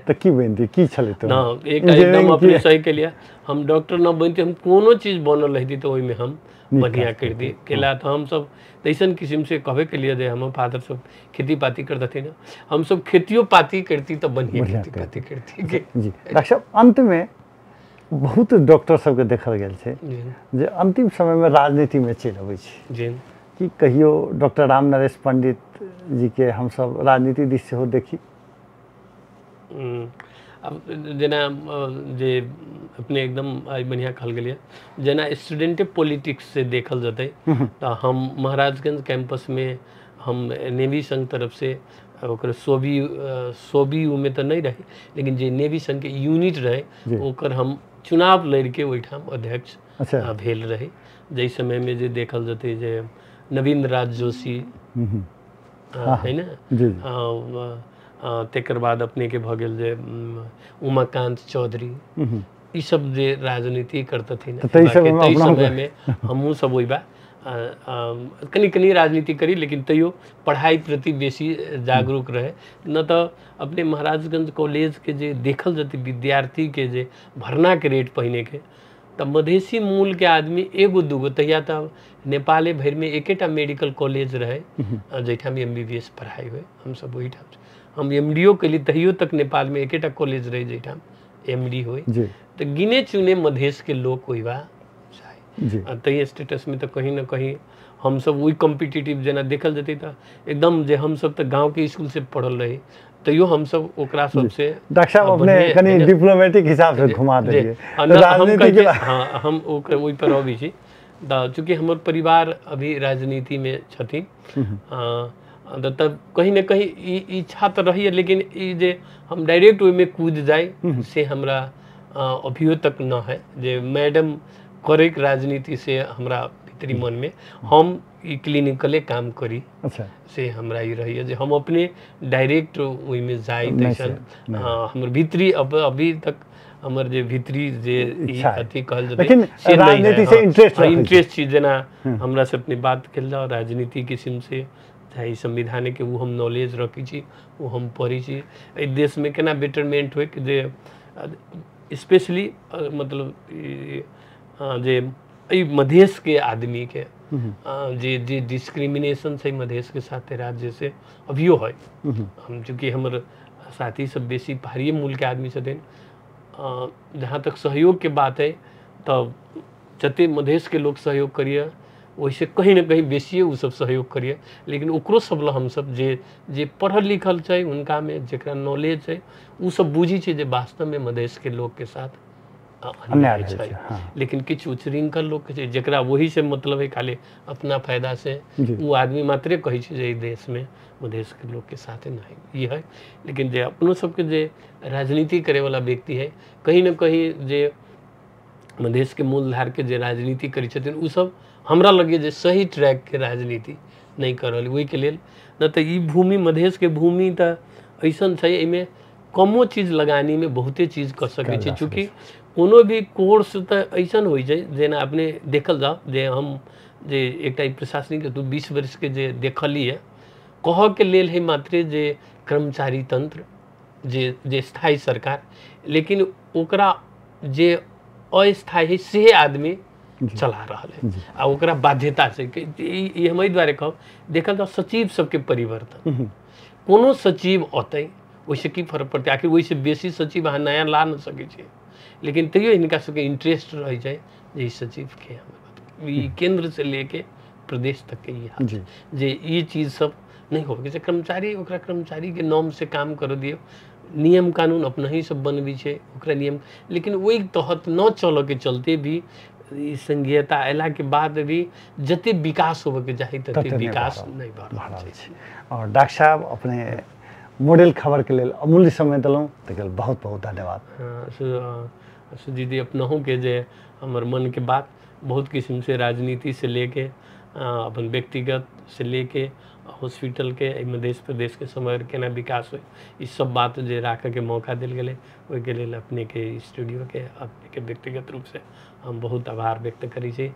तऽ की बनतियै, की छलै? तऽ न एक एकदम अपने सही केलियै, हम डॉक्टर न बनतियै, हम कोनो चीज बनल रहती तऽ ओहिमे हम बढ़िया कर दी केला। तो हम सब तैसन किस्म से कहबे के लिए जे हमर फादर सब खेती पाती करते ना, हम सब खेतियो पाती करती तो बढ़िया खेती पाती करती। जी डॉक्टर साहब, अंत में बहुत डॉक्टर सबके देखल गेल छै जे अंतिम समय में राजनीति में चलि अबै छै जी, कि कहियो डॉक्टर राम नरेश पंडित जी के हम सब राजनीति दिस सेहो देखी? अब जेना जे अपने एकदम आइ बढ़िया कहल गेलियै, जेना स्टूडेंटे पॉलिटिक्स से देखल जतै तऽ हम महाराजगंज कैंपस में हम नेवी संघ तरफ से ओकर सोबी में तऽ नहीं रहे, लेकिन जे नेवी संघ के यूनिट रहे ओकर हम चुनाव लड़िके ओहिठाम अध्यक्ष भेल रहे। जाहि समय में जे देखल जतै जे नवीन राज जोशी है ना, तकर बाद अपने के भऽ गेल जे उमाकांत चौधरी, ई सब जे राजनीति करतथिन ताहि समय में हमहूँ सब ओहि बा कनि कनि राजनीति करी, लेकिन तैयो पढ़ाई प्रति बेसी जागरूक रहे न। तऽ अपने महाराजगंज कॉलेज के जे देखल जतै विद्यार्थी के जे भरना के रेट पहिने के, तऽ मधेसी मूल के आदमी एगो दूगो, तहिया तऽ नेपाले भरिमे एकेटा मेडिकल कॉलेज रहे जाहिठाम MBBS पढ़ाई होइ, हमसब ओहिठाम हम MDO कयली, तहियो तक नेपाल में एकेटा कॉलेज रहे जाहिठाम MD होइ, तऽ गिने चुने मधेश के लोक ओहि बा जाय। तहि स्टेटस में तऽ कहीं न कहीं हमसब ओहि कॉम्पिटिटिव जेना देखल जेतै तऽ एकदम जे हमसब तऽ गाँवके स्कूल से पढ़ल रही, तैयो हमसब ओकरा सबसे डॉक्टर साहब अपने कनि डिप्लोमेटिक हिसाब से घुमा देलियै। हाँ, हम ओकर ओहि पर अबै छी। तऽ चूँकि हमर परिवार अभी राजनीति में छथिन तब कहीं न कहीं ई इच्छा तऽ रहैए, लेकिन ई जे हम डायरेक्ट ओहिमे कूद जाइ से हमरा अभियो तक न है। जे मैडम करैके राजनीति से हमरा भीतरी मनमे हम ई क्लिनिकले काम करी। अच्छा, से हमरा ई रहैए जे हम अपने डायरेक्ट ओहिमे जाइ तैसन हमर भीतरी अब अभी तक हमर जे भीतरी जे अथी कहल जेतै से राजनीति से इंटरेस्ट छी। जेना हमरा से अपने बात कयल जाउ राजनीति किसिम से चाहे संविधान के, वो हम नॉलेज रखै छी, वो हम पढ़ै छी। एहि देशमे केना बेटरमेंट होइ जे स्पेशली मतलब जे एहि मधेशके आदमीके जे जे डिस्क्रिमिनेशन छै मधेशके साथे राज्य से अभियो है। हम चूँकि हमर साथी सब बेसी पहाड़िए मूलके आदमी छथिन, जहाँ तक सहयोगके बात है तब जते मधेशके लोक सहयोग करिए ओहिसे कहीं न कहीं बेसिए ओ सब सहयोग करिए, लेकिन ओकरो सब ला हमसब जे जे पढ़ल लिखल छै हुनकामे जेकरा नॉलेज छै ओ सब बुझी छै जे वास्तवमे मधेशके लोकके साथ अन्याय छै। हाँ। लेकिन किछु उच्छृंखल लोक छै जेकरा वही से मतलब है खाली अपना फायदा से, ओ आदमी मात्रे कहै छै जे एहि देशमे मधेशके लोकके साथे नहीं ई है। लेकिन जे अपनो सबके जे राजनीति करैवला व्यक्ति है कहीं न कहीं जे मधेशके मूल धारके जे राजनीति करै छथिन ओ सब हमरा लगे जे सही ट्रैक के राजनीति नहीं कर रहल। ओहिके लेल न तऽ ई भूमि मधेशके भूमि तऽ ऐसन छै एहिमे कमो चीज लगानीमे बहुते चीज कऽ सकै छै। चूँकि कोनो भी कोर्स तऽ ऐसन होइ छै जेना अपने देखल जाउ जे हम जे एकटा प्रशासनिक 20 वर्षके जे देखलियै कहऽके लेल है मात्रे जे कर्मचारी तंत्र जे जे स्थायी सरकार, लेकिन ओकरा जे अस्थायी है से आदमी चला रहल है आ ओकरा बाध्यता छै। ई हम एहि दुआरे कहब देखल जाउ सचिव सबके परिवर्तन, कोनो सचिव अतै ओहिसँ की फर्क पड़तै, आखिर ओहिसँ बेसी सचिव अहाँ नया ला नहि सकै छियै, लेकिन तैयो हिनका सबके इंटरेस्ट रहै छै जे ई सचिवके ई केंद्र से लेके प्रदेश तक के ई हाल जे ई चीज सब नहीं होबे छै। कर्मचारी ओकरा कर्मचारी के नाम से काम कर दियौ, नियम कानून अपना ही सब बनबै छै ओकरा नियम, लेकिन ओहि तहत न चलऽ के चलते भी ई संघीयता अयलाके बाद भी जते विकास होबऽके चाही तते विकास नहि भऽ रहल छै। और डॉक्टर साहब अपने मॉडल खबरके लेल अमूल्य समय देलहुँ, ताहिके लेल बहुत बहुत धन्यवाद। सुजीत जी अपनहुँके जे हमर मनके बात बहुत किस्मसँ राजनीति से लेके अपन व्यक्तिगत से लेके हॉस्पिटलके एहिमे देश प्रदेशके समय केना विकास होइ, ई सब बात जे राखऽके मौका देल गेलै ओहिके लेल अपनेके स्टूडियोके अपनेके व्यक्तिगत रूपसँ हम बहुत आभार व्यक्त करै छी।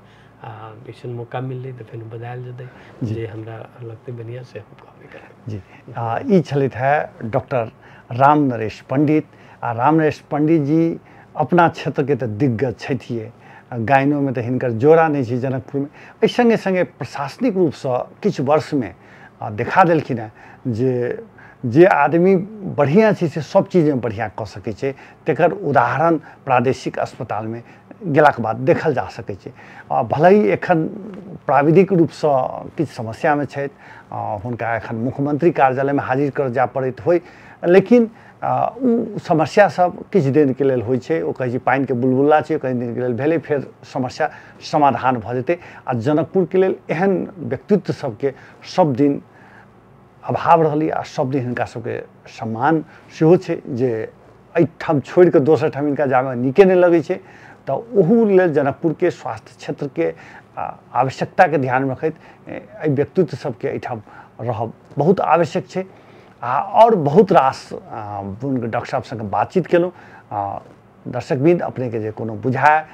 आ अइसन मौका मिललै तऽ फेर बजायल जेतै, जे हमरा लगतै बढ़िआँ से हम कहबे करबै। जी, ई छलथि है डॉक्टर राम नरेश पंडित। आ राम नरेश पंडित जी अपना क्षेत्रके तऽ दिग्गज छथिए, गायनोमे तऽ हिनकर जोड़ा नहि छै जनकपुरमे। एहि सङ्गे सङ्गे प्रशासनिक रूपसँ किछु वर्षमे देखा देलखिन हेँ जे जे आदमी बढ़िआँ छै से सब चीजमे बढ़िआँ कऽ सकै छै, तकर उदाहरण प्रादेशिक अस्पतालमे गेलाके बाद देखल जा सकै छै। भले ही एखन प्राविधिक रूपसँ किछु समस्यामे छथि, हुनका एखन मुख्यमंत्री कार्यालयमे हाजिर कर जाय पड़ैत होइ, लेकिन ओ समस्या सब किछु दिनके लेल होइ छै। ओ कहै छै पानिके बुलबुला छै, कनि दिनके लेल भेलै, फेर समस्या समाधान भऽ जेतै। आ जनकपुरके लेल एहन व्यक्तित्व सबके सब दिन अभाव रहलै आ सब दिन हिनका सबके सम्मान सेहो छै जे एहिठाम छोड़िकऽ दोसर ठाम हिनका जायमे नीके नहि लगै छै। तऽ ओहू लेल जनकपुरके स्वास्थ्य क्षेत्रके आवश्यकताके ध्यानमे रखैत एहि व्यक्तित्व सबके एहिठाम रहब बहुत आवश्यक छै। आ और बहुत रास डॉक्टर साहब संगे बातचीत केलहुँ। दर्शकवृंद अपनेके जे कोनो बुझाय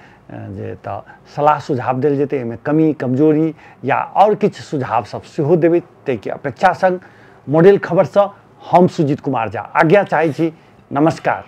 जे तऽ सलाह सुझाव देल जेतै, एहिमे कमी कमजोरी या और किछु सुझाव सब सेहो देबै, ताहिके अपेक्षा संग मॉडल खबरसँ हम सुजीत कुमार झा आज्ञा चाहै छी। नमस्कार।